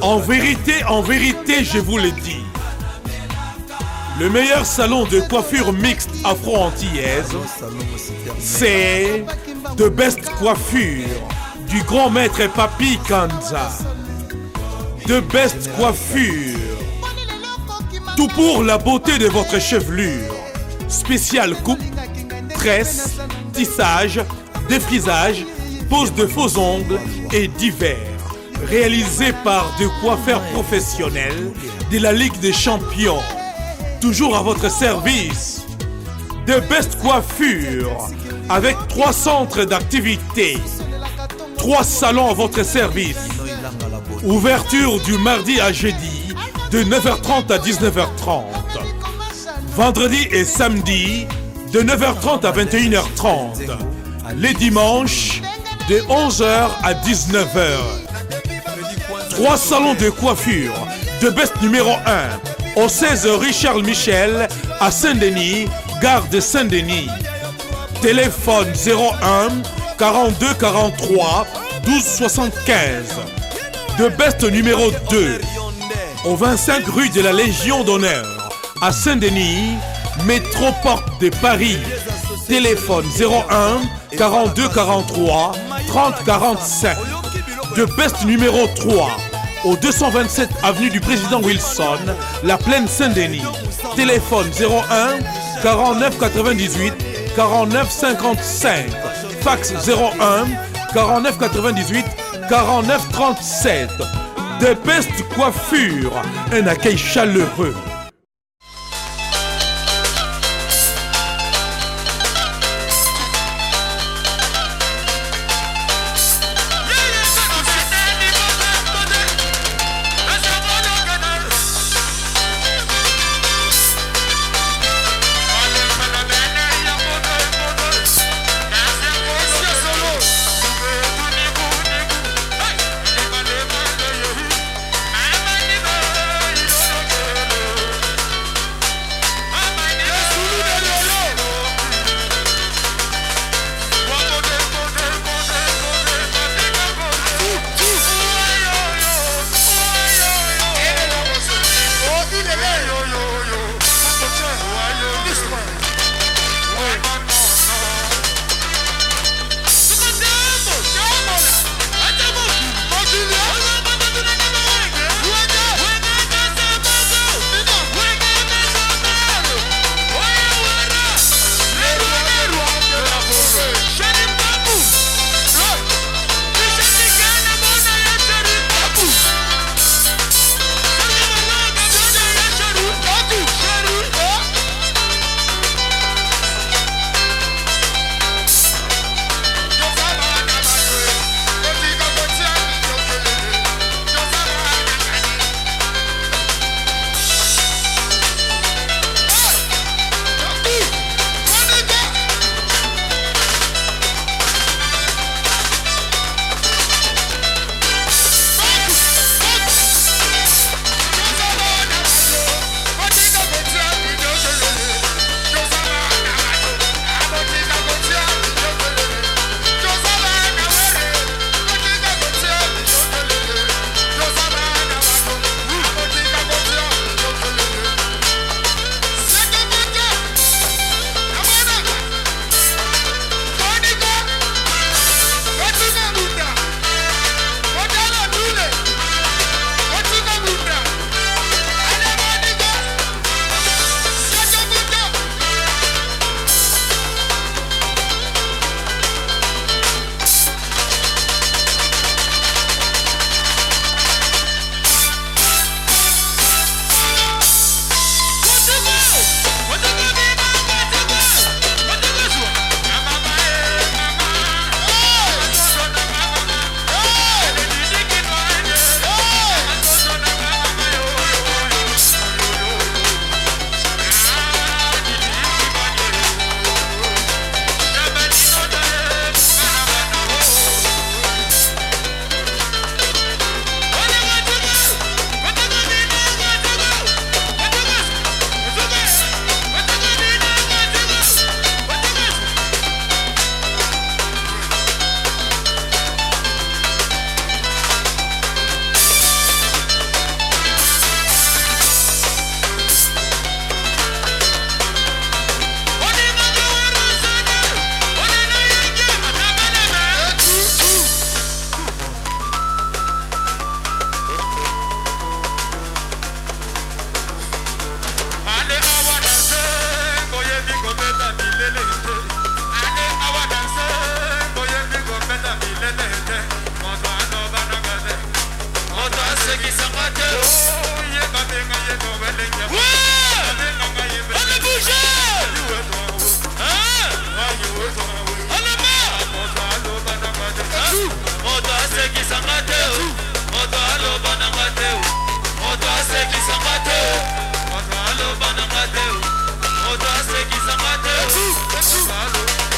En vérité, en vérité, je vous le dis. Le meilleur salon de coiffure mixte afro-antillaise, c'est The Best Coiffure du grand maître Papi Kanza. The Best Coiffure. Tout pour la beauté de votre chevelure. Spécial coupe, tresse, tissage, défrisage, pose de faux ongles et divers. Réalisé par des coiffeurs professionnels de la Ligue des Champions. Toujours à votre service. The Best Coiffure avec trois centres d'activité, trois salons à votre service. Ouverture du mardi à jeudi de 9h30 à 19h30. Vendredi et samedi de 9h30 à 21h30. Les dimanches de 11h à 19h. Trois salons de coiffure de Best numéro 1 au 16 Richard Michel à Saint-Denis, gare de Saint-Denis. Téléphone 01 42 43 12 75. De Best numéro 2 au 25 rue de la Légion d'honneur à Saint-Denis, métro porte de Paris. Téléphone 01 42 43 30 45. De Best numéro 3 au 227 avenue du Président Wilson, la plaine Saint-Denis. Téléphone 01 49 98 49 55. Fax 01 49 98 49 37. De Best Coiffure, un accueil chaleureux. asekisa nga te moto aloba na nga te moto asekisa nga te moto aloba na nga te moto asekisa nga te moto aloba.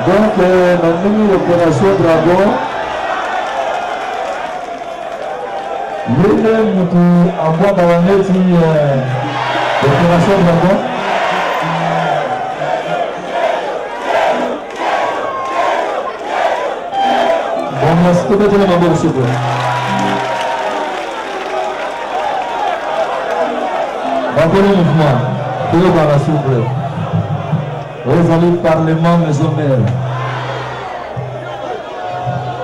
Donc, euh, na ndenge l'opération Dragon, ye nde mutu abwakaka neti euh, opération Dragon. Bon, merci, tobetela maboko s'il vous plaît. Bakolo mouvement, toyokaka s'il vous plaît. Oyo ezali parlement maison mère.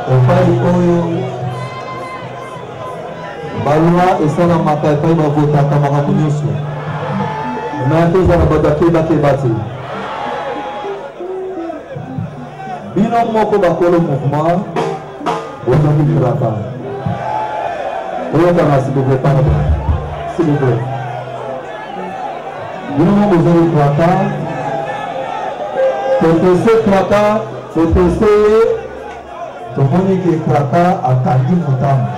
Epai oyo balwa esalamaka epai bavotaka makambo nyonso. Me tozala bato ya kebakeba te. Bino moko bakolo mouvement bozangi bilaka. Toyokana s'il vous plaît, pardon. S'il vous plaît. Bino moko bozangi kraka. Totese kraka, totese ye. Tomoni ke kraka akangi motambo.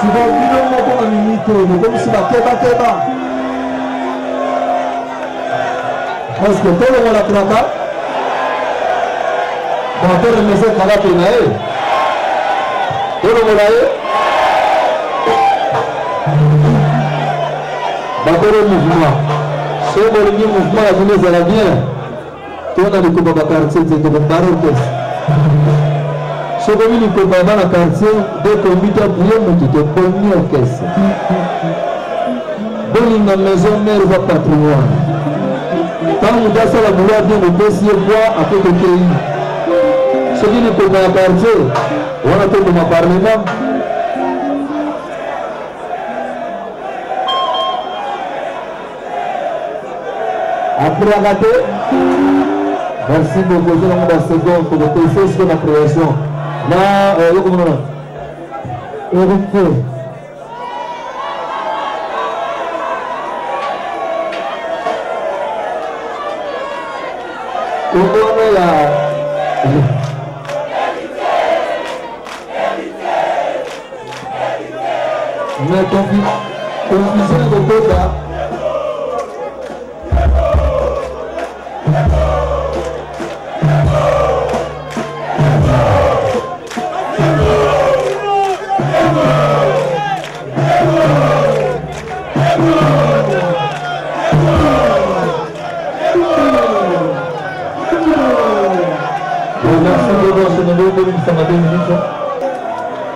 Sikoyo bino moko na minute oyo bokomisi bakebakeba. Est-ce que tolongola kraka? Bon, toremese kraka na ye. Tolongola ye. Bakolo mouvement. Soki bolingi mouvement ya bino ezala bien, tona likopa ba quartier te tokobara orchestre. Soki omi likopa ya bana quartier, de kombi to apuye motu tobomi orchestre. Bolinga maison mère eza patrimoine. Ntango moto asala boulot ya bien bopesi ye poids ape tokei. Soki likopa ya quartier wana toboma parlement. Apriaka te. Merci beaucoup. Eza nango ba seconde tokopesa siko na création na eloko monana Héritier. Kombo wana ya mais confusion ekokota. Merci beaucoup, Sénégal, bolimbisanga 2 minutes.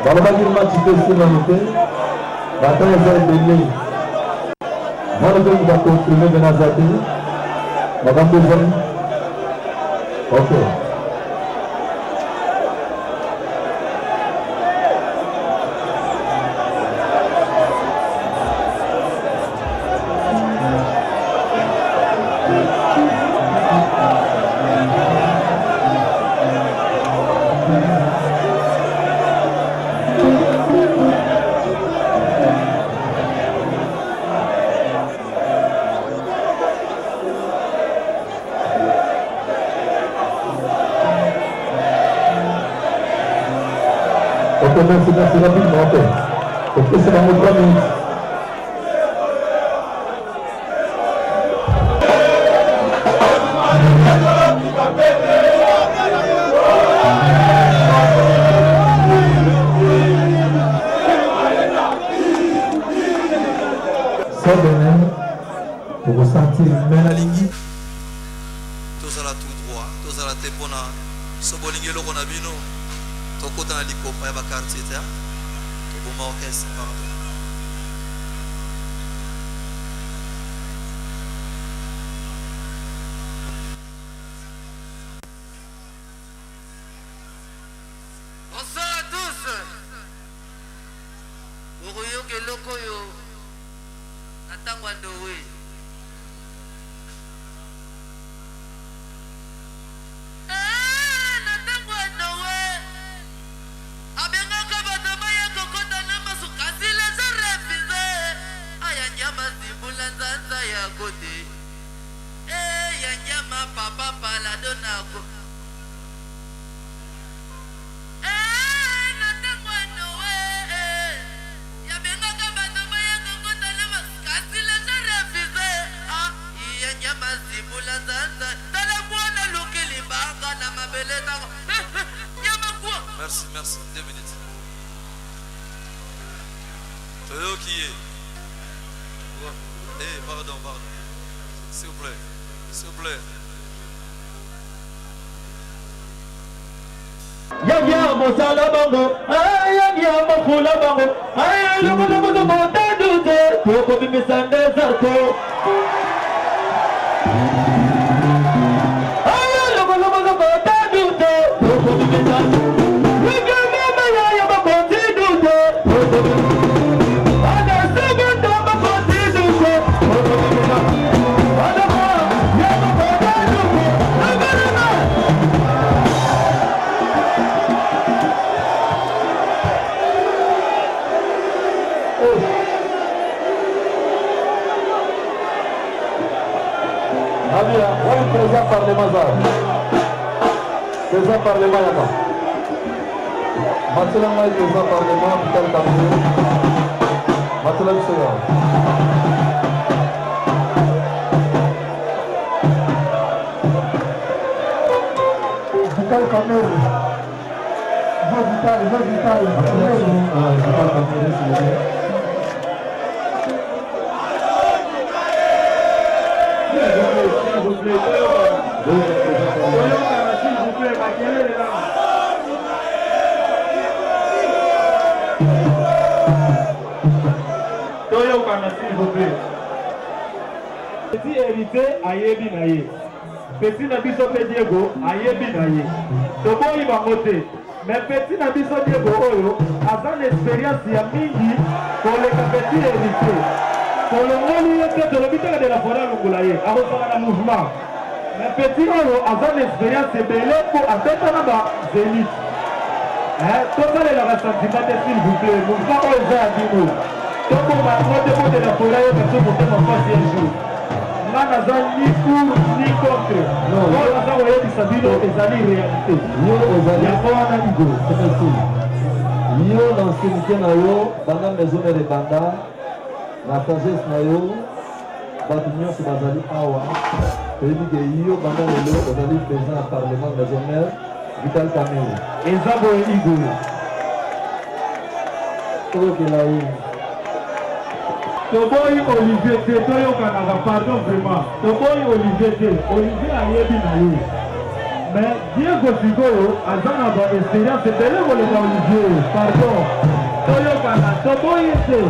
Balobaki match mpe esilani te, bata eza ebele. Wana mpe moto akonfirme mpe naza te, makambo ezali ok. Ok, merci, merci, rapidement, ok. Topesa bango 3 minutes. Sobene, okosentir me nalingi tozala tout droit tozala te mpona so bolingi eloko na bino tokota na likopa ya bakartier te toboma orchestre pardon. Bonsoir à tous. Okoyoka eloko oyo na ntango ya Noe. Eh, na ntango ya Noe abengaka bato baya kokota na masu, kasi les a refuse. Aya nyama zibula nzanza ya kote. Eh, ya nyama papa palado nako. Eh, na ntango ya Noe, eh, yabengaka bato baya kokota na masu, kasi les a refuse. Ah, ya nyama zibula nzanza. Tala mwana luki libanga na mabele ntango. Eh, eh, nyama kwa. Merci, merci. 2 minutes. Toyoki ye. Eh, pardon, pardon. S'il vous plaît. S'il vous plaît. Yangia mosala bango, yangia mofula bango, lokolokotokotaduze tokobimisa nde zarko. Lokolokotokotaduze tokobimisa ya bakonzi duze anasebuta bakonzi duze tokobimisa. Abia, wapi président parlement zala? Président parlement yaka. Matela ngai président parlement Vital Kamerhe. Matela biso ya. Vital Kamerhe. Va Vital, va Vital. Matela biso, Vital Kamerhe, s'il vous plaît. S'il vous plaît, toyokana s'il vous plaît, makelele na. Toyokana s'il vous plaît. Petit héritier ayebi na ye, petit na biso mpe Diego ayebi na ye, toboyi bango te. Mais petit na biso Diego oyo aza na expérience ya mingi koleka petit héritier. Tolongoli ye te, tolobi teke de la forêt alongola ye, akozala na mouvement. Mais petit oyo aza na expérience ebele mpo abeta na ba Zénith. Tosalelaka sentiment te s'il vous plaît. Mouvement oyo eza ya bino, toboma yango te mpo de la forêt ayoka so motema mpasi un jour. Nga naza ni pour ni contre, oyo naza koyebisa bino ezali réalité. Yo ozali yango wana Igo. Merci. Yo na ancienneté na yo banda maison mère ebanda na sagesse na yo, bato nyonso bazali awa toyebi ke yo banda lelo ozali président ya parlement maison mère Vital Kamerhe. Eza boye Igo. Toyokela ye. Toboyi Olivier te, toyokanaka, pardon vraiment. Toboyi Olivier te, Olivier ayebi na ye. Mais Diego sikoyo aza na ba expérience ebele koleka Olivier. Pardon, toyokana, toboyi te.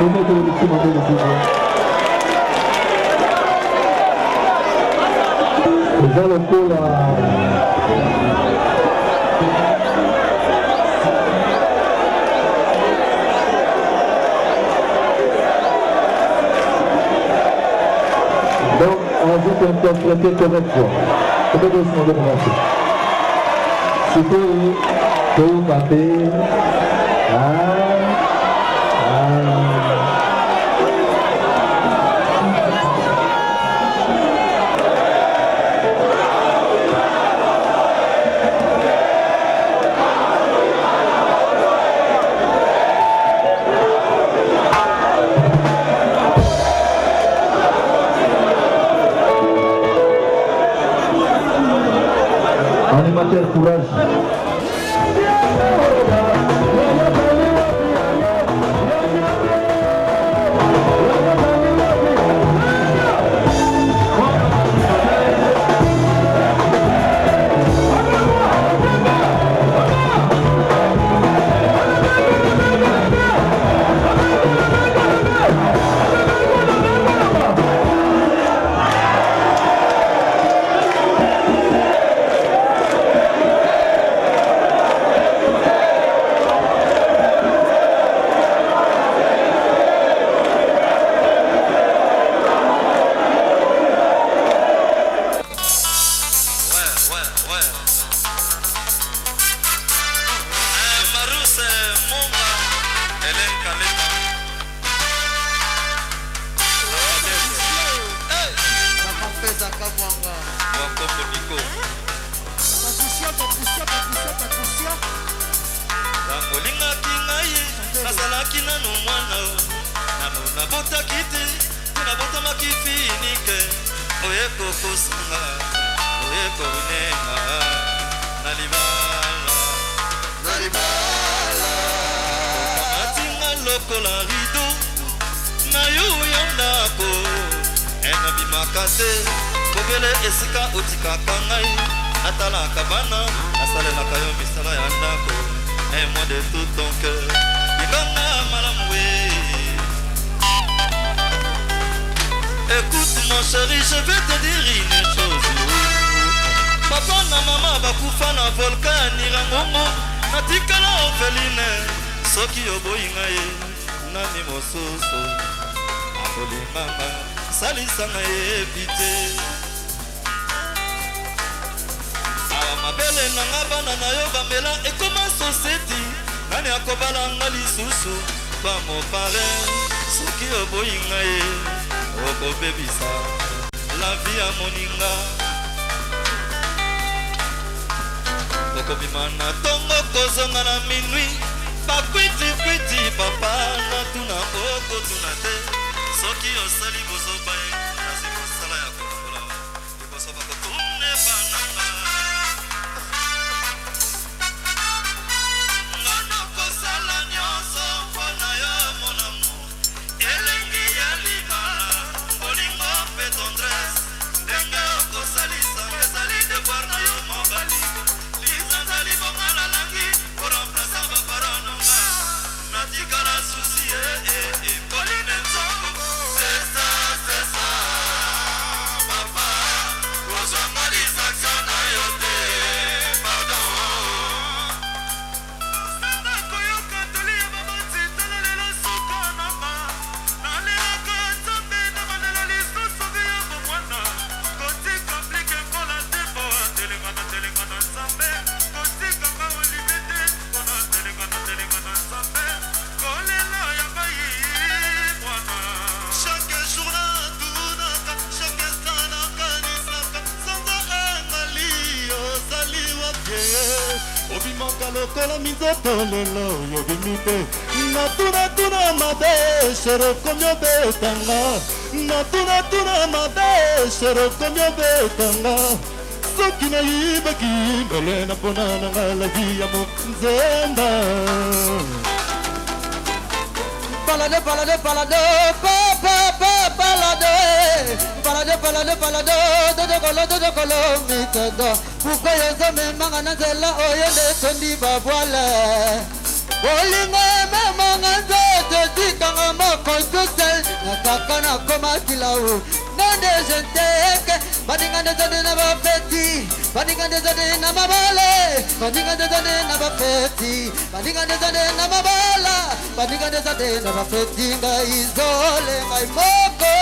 Tobetele biso maboko kuna. Eza lokola Donc, on vous interpréter correctement. Tobetele biso maboko merci. Sikoyo toyoka mpe ah, ah. Animateur courage. Maruse Munga Hélène Kalema Wakombo Niko Ntango olingaki ngai nazalaki nanu mwana nanu nabotaki te mpe nabotamaki finike oye kokosanga oye korinenga na libala na libala okamatinga lokola rido na yo ya ndako enabimaka te kobele esika otikaka ngai natalaka bana nasalelaka yo misala ya ndako aime-moi de tout ton cœur libanga malamu we écoute mon chéri je vais te dire une chose papa na mama bakufa na volcan ya nirangongo natikala orpheline soki oboyi ngai nani mosusu akolinganga salisa ngai yebi te awa mabele na nga bana na yo bamela ekoma soseti nani akobala nga lisusu toi mon parrain soki oboyi ngai okobebisa la vie ya moninga okobima na ntongo kozonga na minuit bakwitikwiti papa natuna okotuna te soki osali bozoba ye nazwi mosala ya kolongola liboso bakotune bananga nga nakosala nyonso mpo na yo mon amour elengi ya libala bolingo mpe tendresse ndenge okosalisa ezali devoir na yo mobali linzanza libonga nalangi koremplace bapara nanga natikala susi epoline nzongo sesa sesa papa kozwanga distraction na yo te pardon sanga koyoka toli ya baboti tala lelo suka nanga nalelaka nzambe na bandela lisusu vi ya bomwana kotika plike nkola te mpo atelengana telengana nzambe kotikanga olive te mpona telengana telengana nzambe kolela ya ngai mwana chaque jour natunaka chaque instant nakanisaka sanza engali ozali wapi obimaka lokola minzoto lelo yobimi te natunatuna mabe shere komi obetanga natunatuna mabe shere komi obetanga soki nayibaki mbele na mpona nanga lavi ya monzemba Balade, balade, balade, pa, pa, pa, balade. Balade, balade, balade, dodokolo, dodokolo, mitondo. Pourquoi yozo memanga na nzela oyo nde etondi babwale? Bolingo ememanga nzoto etikanga moko. Kosusel nakaka nakomaki lau nonde jenteke baninga ndezande na bafeti baninga ndezande na mabale baninga ndezande na bafeti baninga ndezande na mabala baninga ndezande na bafeti ngai zole ngai moko.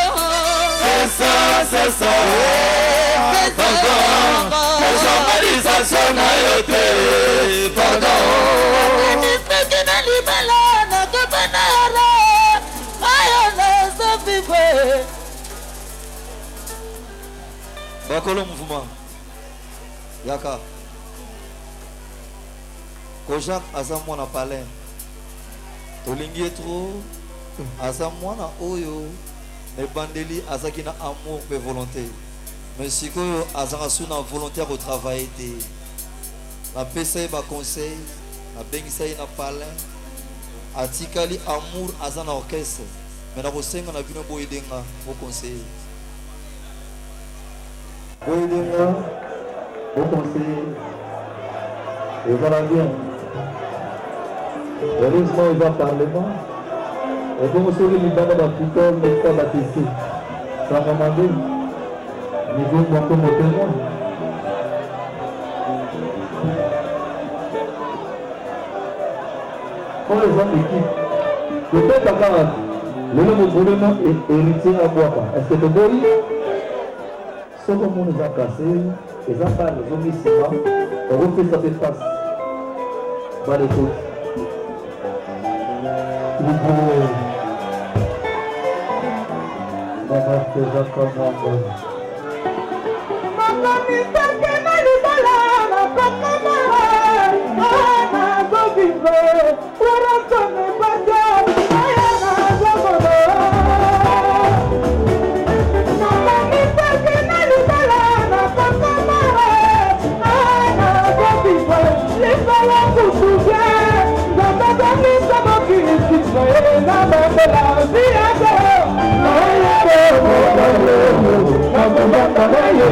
C'est ça, c'est ça. Pardon, kozongalisation na yo te. Pardon. Soki na libala nakobanara ayo nazovivre. Bakolo mouvement yaka. Kojak aza mwana palin, tolingi ye trop. Aza mwana oyo na ebandeli azalaki na amour mpe volonté, mais sikoyo azalaka su na volonté ya kotravaille te. Napesa ye baconseil, nabengisa ye na palin, atikali amour, aza na orchestre, mais nakosenga na bino boyedenga boconseiller, boyedenga boconseiller, ezala bien. Heureusement eza parlement, ebongo soki libanda bapitol meka batesi sango mabe niveau moko motema. Oyo eza équipe tobeta kaka lelo mobolema héritier abwaka. Est ce que toboyi? Soki omoni eza kase, eza bale ezongi nsima, okopesa mpe pasi bale ekoti libo bamatezaka mwanga. Makomisaki na libala nakokamara nazovivre werasone pasa aya nazomona. Nakomisaki na libala nakokamara nazovivre libala kutu bien nzambe azongisa mokili nsima ye na bandela viago nakobanda na ye.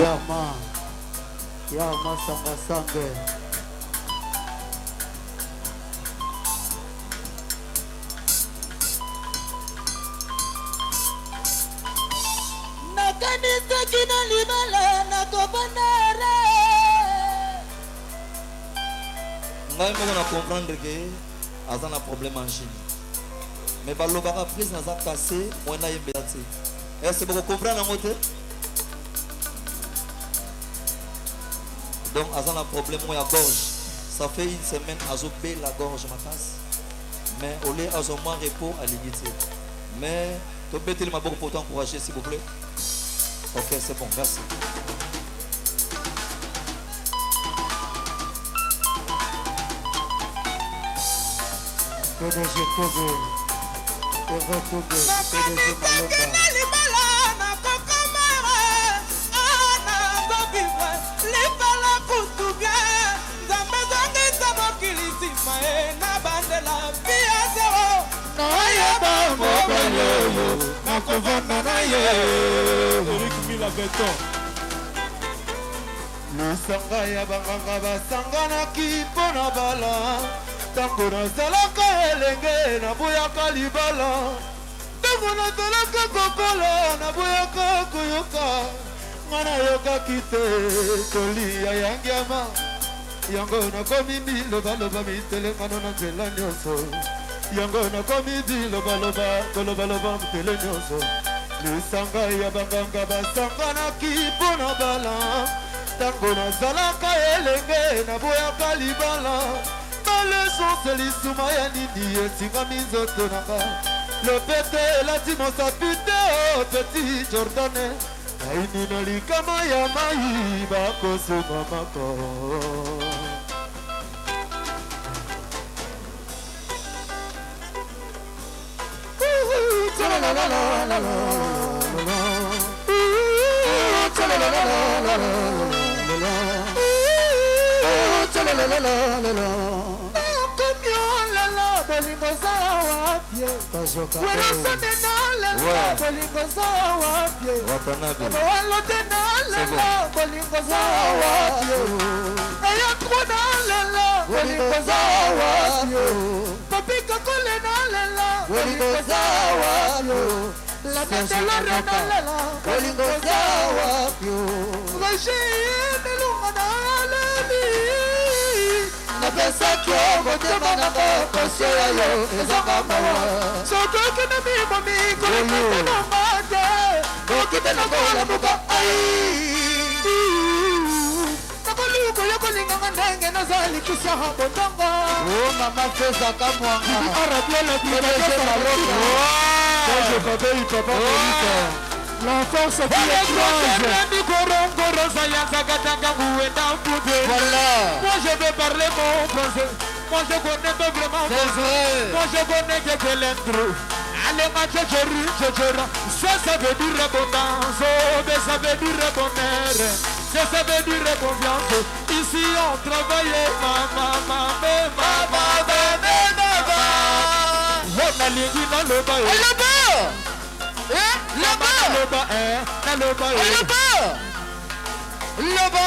Yama yama sanga sange. Nakanisaki na libala nakobandara. Ngai moko na comprendre ke aza na problème angine, mais balobaka prise naza cassé moyen nayembela te. Est-ce boko comprendre yango te? Donc aza na problème moko ya gorge, ça fait une semaine azobela gorge makasi, mais ole azwa mwa repos alingi te. Mais tobeteli maboko pour t'encourager, s'il vous plaît. Ok, c'est bon, merci. PDG Togo, Eva Togo, PDG Malomba. Na libala nakokomara nazovivre libala kutu bien nzambe azongisa mokili nsima ye na bandela via zero nayeba mobali oyo nakovanda na ye. Eric Mila Beton. Lisanga ya banganga basanganaki mpo na bala. Ntango nazalaka elenge naboyaka libala, ntango nazalaka kokola naboyaka koyoka. Nga nayokaki te toli ya yangiama, yango nakomi bilobaloba mitelengano na nzela nyonso, yango nakomi bilobaloba kolobaloba motele nyonso. Lisanga ya banganga basanganaki mpo na bala. Ntango nazalaka elenge naboyaka libala. Malesonse lisuma ya nini esingami nzoto na nga, lopete elati mosapi te o petit Jordane naini na likama ya mai bakosoma mako. Nakomi olala. Bolingo za wapi? Werasone nalela, bolingo za wapi? Ewalote nalela, bolingo za wapi? Eya tro nalela, bolingo za wapi? Papi Kakole nalela, bolingo za wapi? La Candelore nalela, bolingo za wapi? Roger Melunga naleli, napesaki yo motema na ngo, kosio ya yo ezonga mawa. Soki okende mibomi kolekatelonga te, okite na kolamuka ai nakoluka yo kolinganga ndenge nazali kisa botongo. O mama Fezaka Mwanga, La force qui écrase. Voilà. Moi je veux parler mon français. Moi je connais pas vraiment. C'est vrai. Moi je connais que c'est l'intro. Allez ma tchétchéri, tchétchéra. Ça, ça veut dire abondance. Oh, mais ça veut dire bonheur. Ça, ça veut dire confiance. Ici on travaille. Maman, maman, maman, maman, maman. Oh, nalingi naloba eh. Loba. Eh, loba. Naloba eh, naloba eh. Loba. Loba.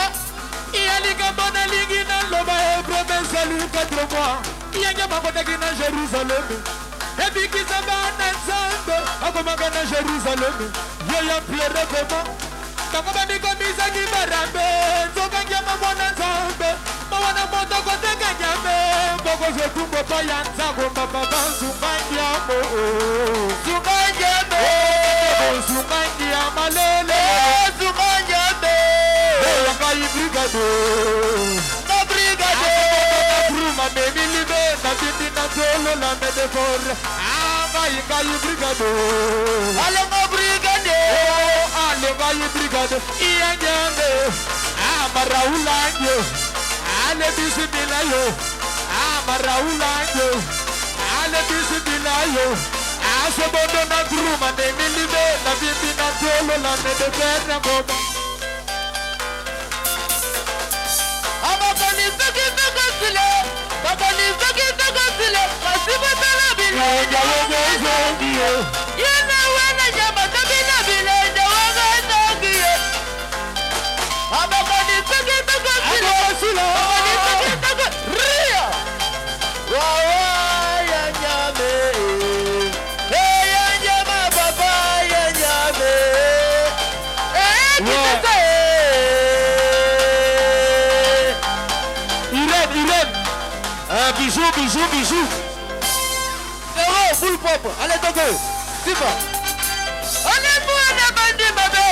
Iya likambo nalingi naloba Hébreux esalu 4 mois yenge bakotaki na Jérusalem, ebikisa bana Nzambe akomaka na Jérusalem. Ye ya Pierre vraiment bango bamikomisaki barambe, nzoka ngiama mwana Nzambe mawana moto koteka nyame bokozotumbo pa ya nzango mama banzunga ngiamo, zunga ngiame, zunga ngiama lele, zunga ngiame. Oyo ngai brigade na brigade bruma memi libe na bindi na tolo la medefor ngai ngai brigade alenga brigade. Ale ngai brigade iyenyembe amaraulange ale bisimila yo amaraulange ale bisimila yo asobondo na gruma memi libe na bindi na tolo la medefer na ngoma. Abakani soki tokosile, bakani soki tokosile, kasi botala bilenge yena wana nyama tobina bilenge wakazoki ye. Abakani soki tokosile, bakani soki toko ria wawa ya nyame e ya nyama papa ya nyame e kitese. Irène, Irène. Un bijou, bijou, bijou. Frérot, boule propre. Allez, Togo. Simba. Allez, mwana bandi mabe.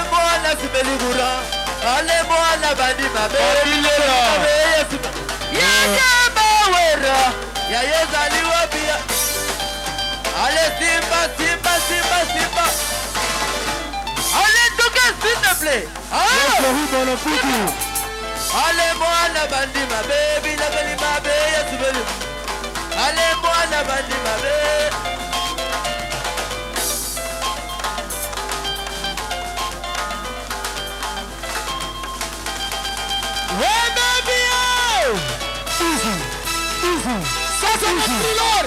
Mwana simeli kura. Allez, mwana bandi mabe. Mabe ya simba. Ya nyama wera. Ya yezali wapi ya. Allez, Simba, Simba, Simba, Simba. Allez, Togo, s'il te plaît. Ah. Allez, mwana bandi mabe. Bilabeli mabe ya simeli. Allez, mwana bandi mabe. Hey, baby, oh! Easy, easy. Ça, c'est le thriller.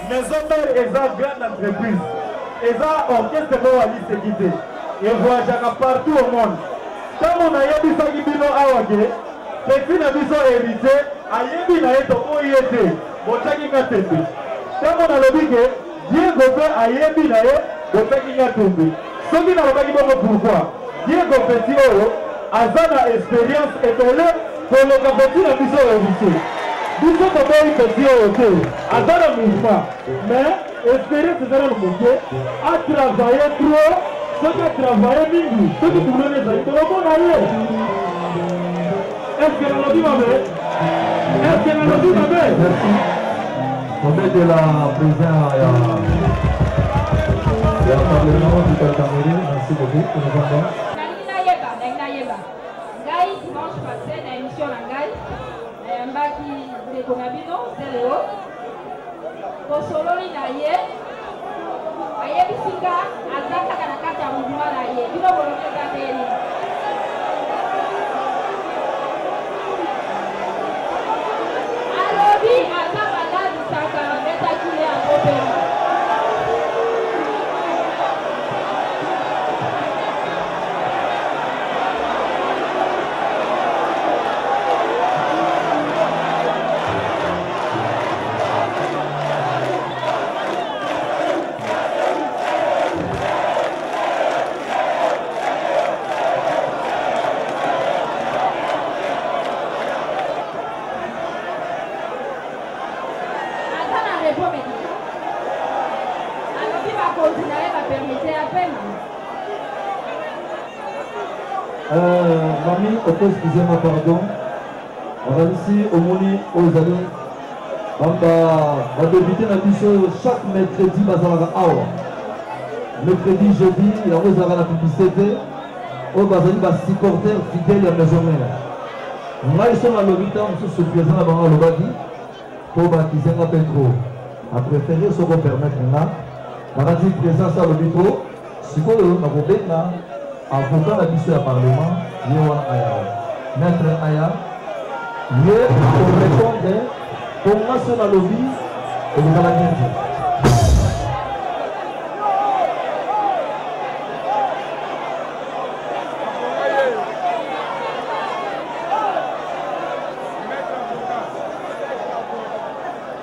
Maison Mère eza grande entreprise eza orchestre moko ya liseki te evoyageaka partout au monde ntango nayebisaki bino awa ke petit na biso héritier ayebi na ye toboyi ye te botyaki nga tembe. Ntango nalobi ke Diego mpe ayebi na ye, bopeki nga tumbi. Soki nalobaki bongo pourquoi? Diego petit oyo aza na experience ebele koleka petit na biso Heritier. Biso toboyi petit oyo te, aza na mouvement mais experience eza nanu moke, a travailler trop. Soki a travailler mingi, soki boulot ezali tokomona ye. Est-ce que nalobi mabe? Est-ce que nalobi mabe? Merci. Tobetela président ya ya parlement du Cameroun. Merci beaucoup. Tonovanda. Nalingi nayeba, nalingi nayeba. Ngai dimanche passé na émission na ngai nayambaki ndeko na bino Celeo, tosololi na ye, ayebisi nga aza kaka na kati ya mouvement na ye. Bino bolobi eza ndenge nini? Alobi aza malade, Sankara abetaki ye azopema. Aza na repos medical. Alobi bakonzi na ye ba permite ya pema. Euh, mami, oko excusez moi pardon. Nakanisi omoni oyo ezali bamba ba député na biso oyo chaque mercredi bazalaka awa. Mercredi, jeudi, yango ezalaka na publicité te. Oyo bazali ba supporters fidèles ya maison mère. Ngai so nalobi ntango mosusu président na bango alobaki mpo bakize nga mpe trop. Na préféré soko permettre nga nakanisi président so alobi trop. Sikoyo nakobenga avocat na biso ya parlement ye wana aya maitre aya ye ako repondre po nga so nalobi ekozala bien te.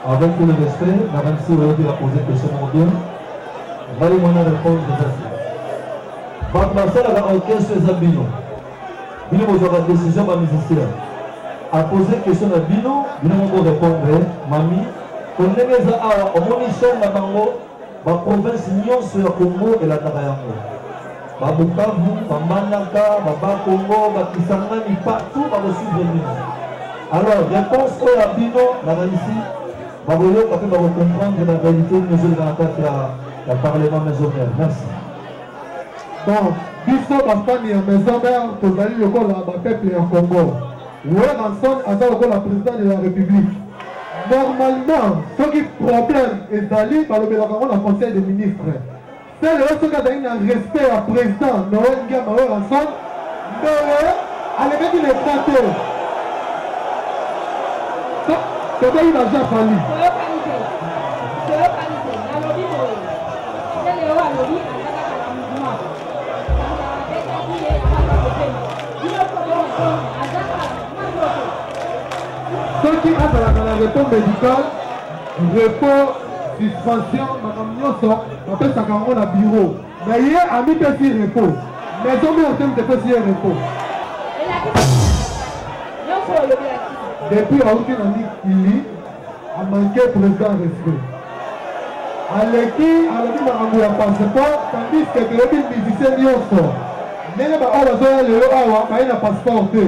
Avec tout le respect, nakanisi oyoki na poser question moko bien. Ngai mwana repondre eza te. Bato basalaka orchestre eza bino. Bino bozwaka decision ba musiciens. A poser question na bino, bino moko repondre mami. Ko ndenge eza awa omoni chaîne na bango ba province nyonso ya Congo elandaka yango. Ba Bukavu, ba Mbandaka, ba Bas-Congo, ba Kisangani partout bako suivre bino. Alors réponse oyo ya bino nakanisi Bakoyoka pe bako comprendre ba realite nini ezoleka na kati ya parlement maison mère. Merci. Bon, biso ba fans ya maison mère tozali lokola ba peuple ya Congo. Werrason aza lokola president de la République. Normalement, soki problème ezali balobelaka yango na conseil des ministres. Celeo soki azali na respect ya president Noël Ngiama Werrason mbele alekaki na ecran te. Toboyi ba Jean Fally. Toyokani te. Toyokani te. Nalobi boye. Celeo alobi aza kaka na mouvement. Sankara abetaki ye aza kopema. Bino mpo bo répondre aza kaka na mouvement to te. Soki azalaka na repos medical Repos, suspension, makambo nyonso bapesaka yango na bureau. Mais ye amipesi repos. Maison mère te moto epesi ye repos. Depuis auti na mikili a manque président respect. Aleki alobi makambo ya passeport tandis que toyebi musicien nyonso ndenge ba oyo bazoya lelo awa baye na passeport te.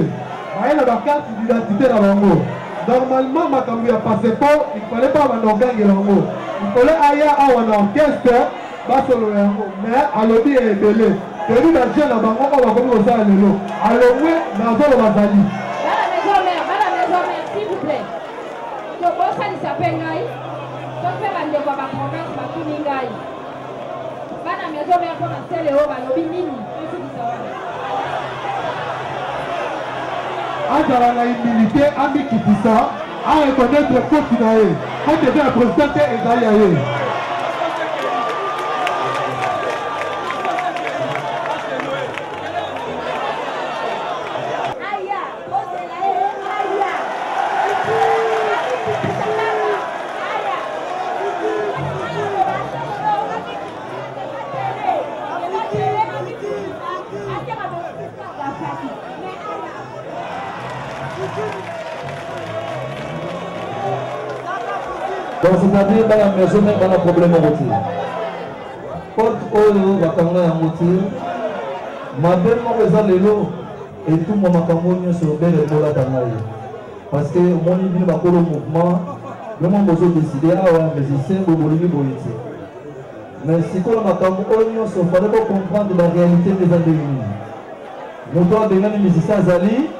Baye na ba carte d'identité na bango. Normalement makambo ya passeport il fallait pas abanda kogangela yango. Il fallait aya awa na orchestre basolola yango mais alobi ya ebele. Toyebi ba jeux na bango oyo bakomi kosala lelo. Alongwe mais azoloba azali. Bana maison mère, bana maison mère s'il vous plaît. To bosalisa pe ngai. Soki pe bandeko ya ba province batuni ngai. Bana maison mère mpo na Celeo balobi nini? Tosukisa wana. Azala na humilite, amikitisa, a reconnaitre faute na ye. Faute eza ya president te, ezali ya ye. Donc c'est-à-dire bana maison mère bana problème moko te. Porte oyo bakanga yango te. Mabe moko eza lelo etumba makambo nyonso bele bolata ngai. Parce que omoni bino bakolo mouvement vraiment bozo décider awa musicien boye bolingi boye te. Mais sikoyo makambo oyo nyonso fallait bo comprendre ba réalité nde eza ndenge nini. Moto abengani musicien azali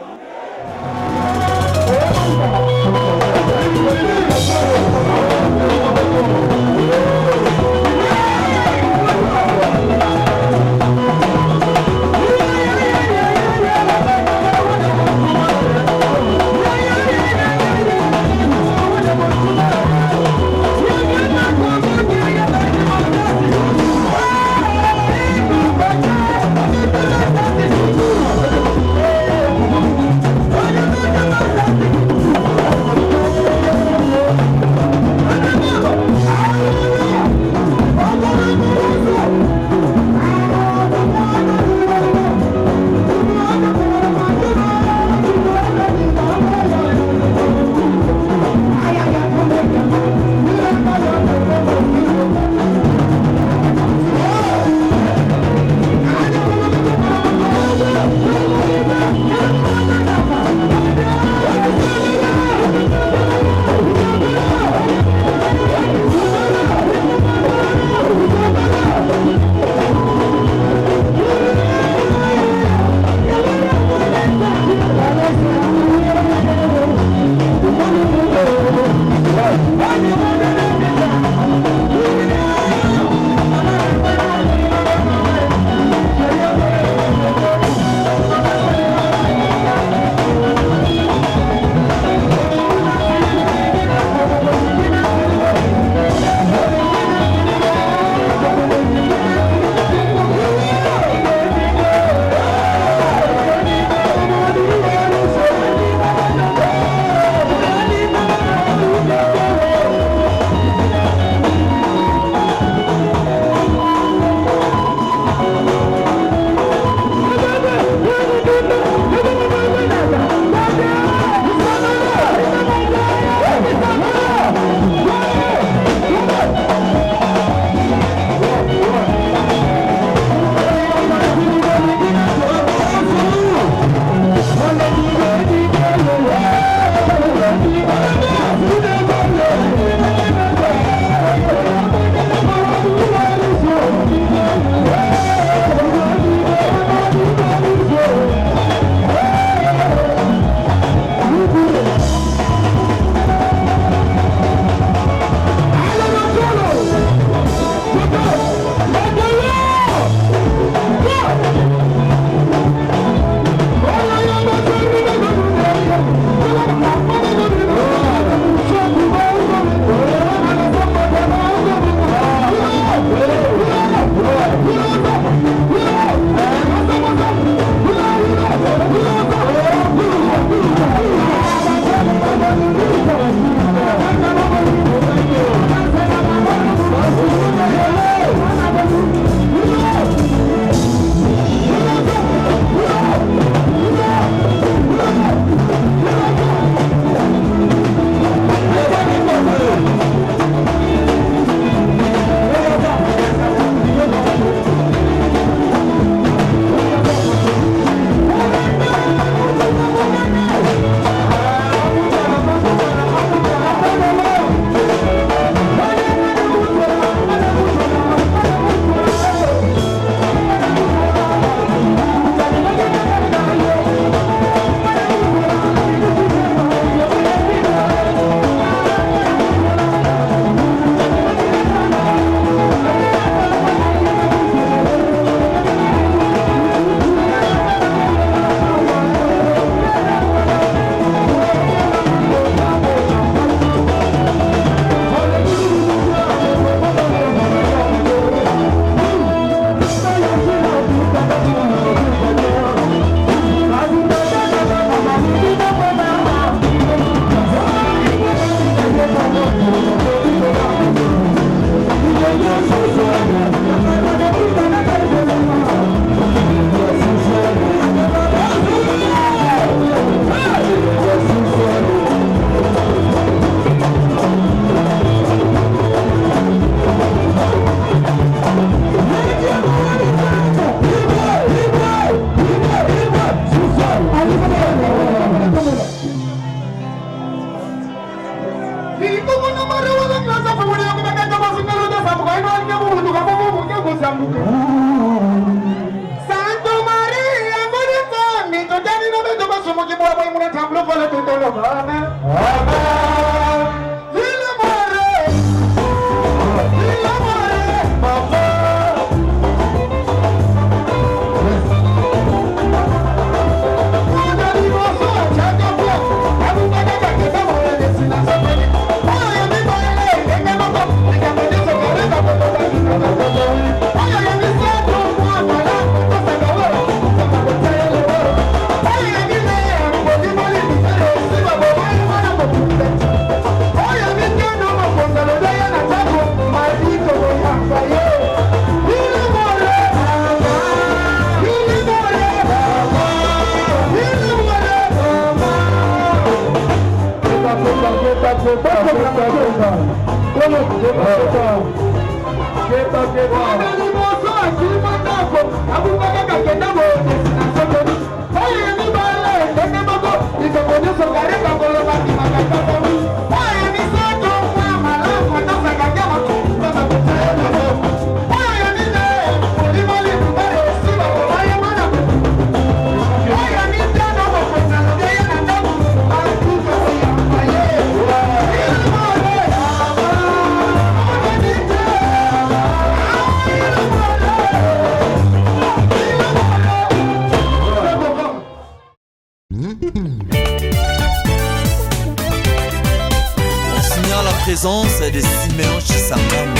On signale la présence de Simeon Chisangam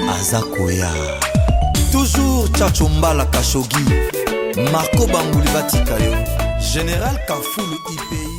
Azakoya. Toujours Tchatcho Mbala Kashogi, Marco Banguli Batikayo, Général Kafulu IPI.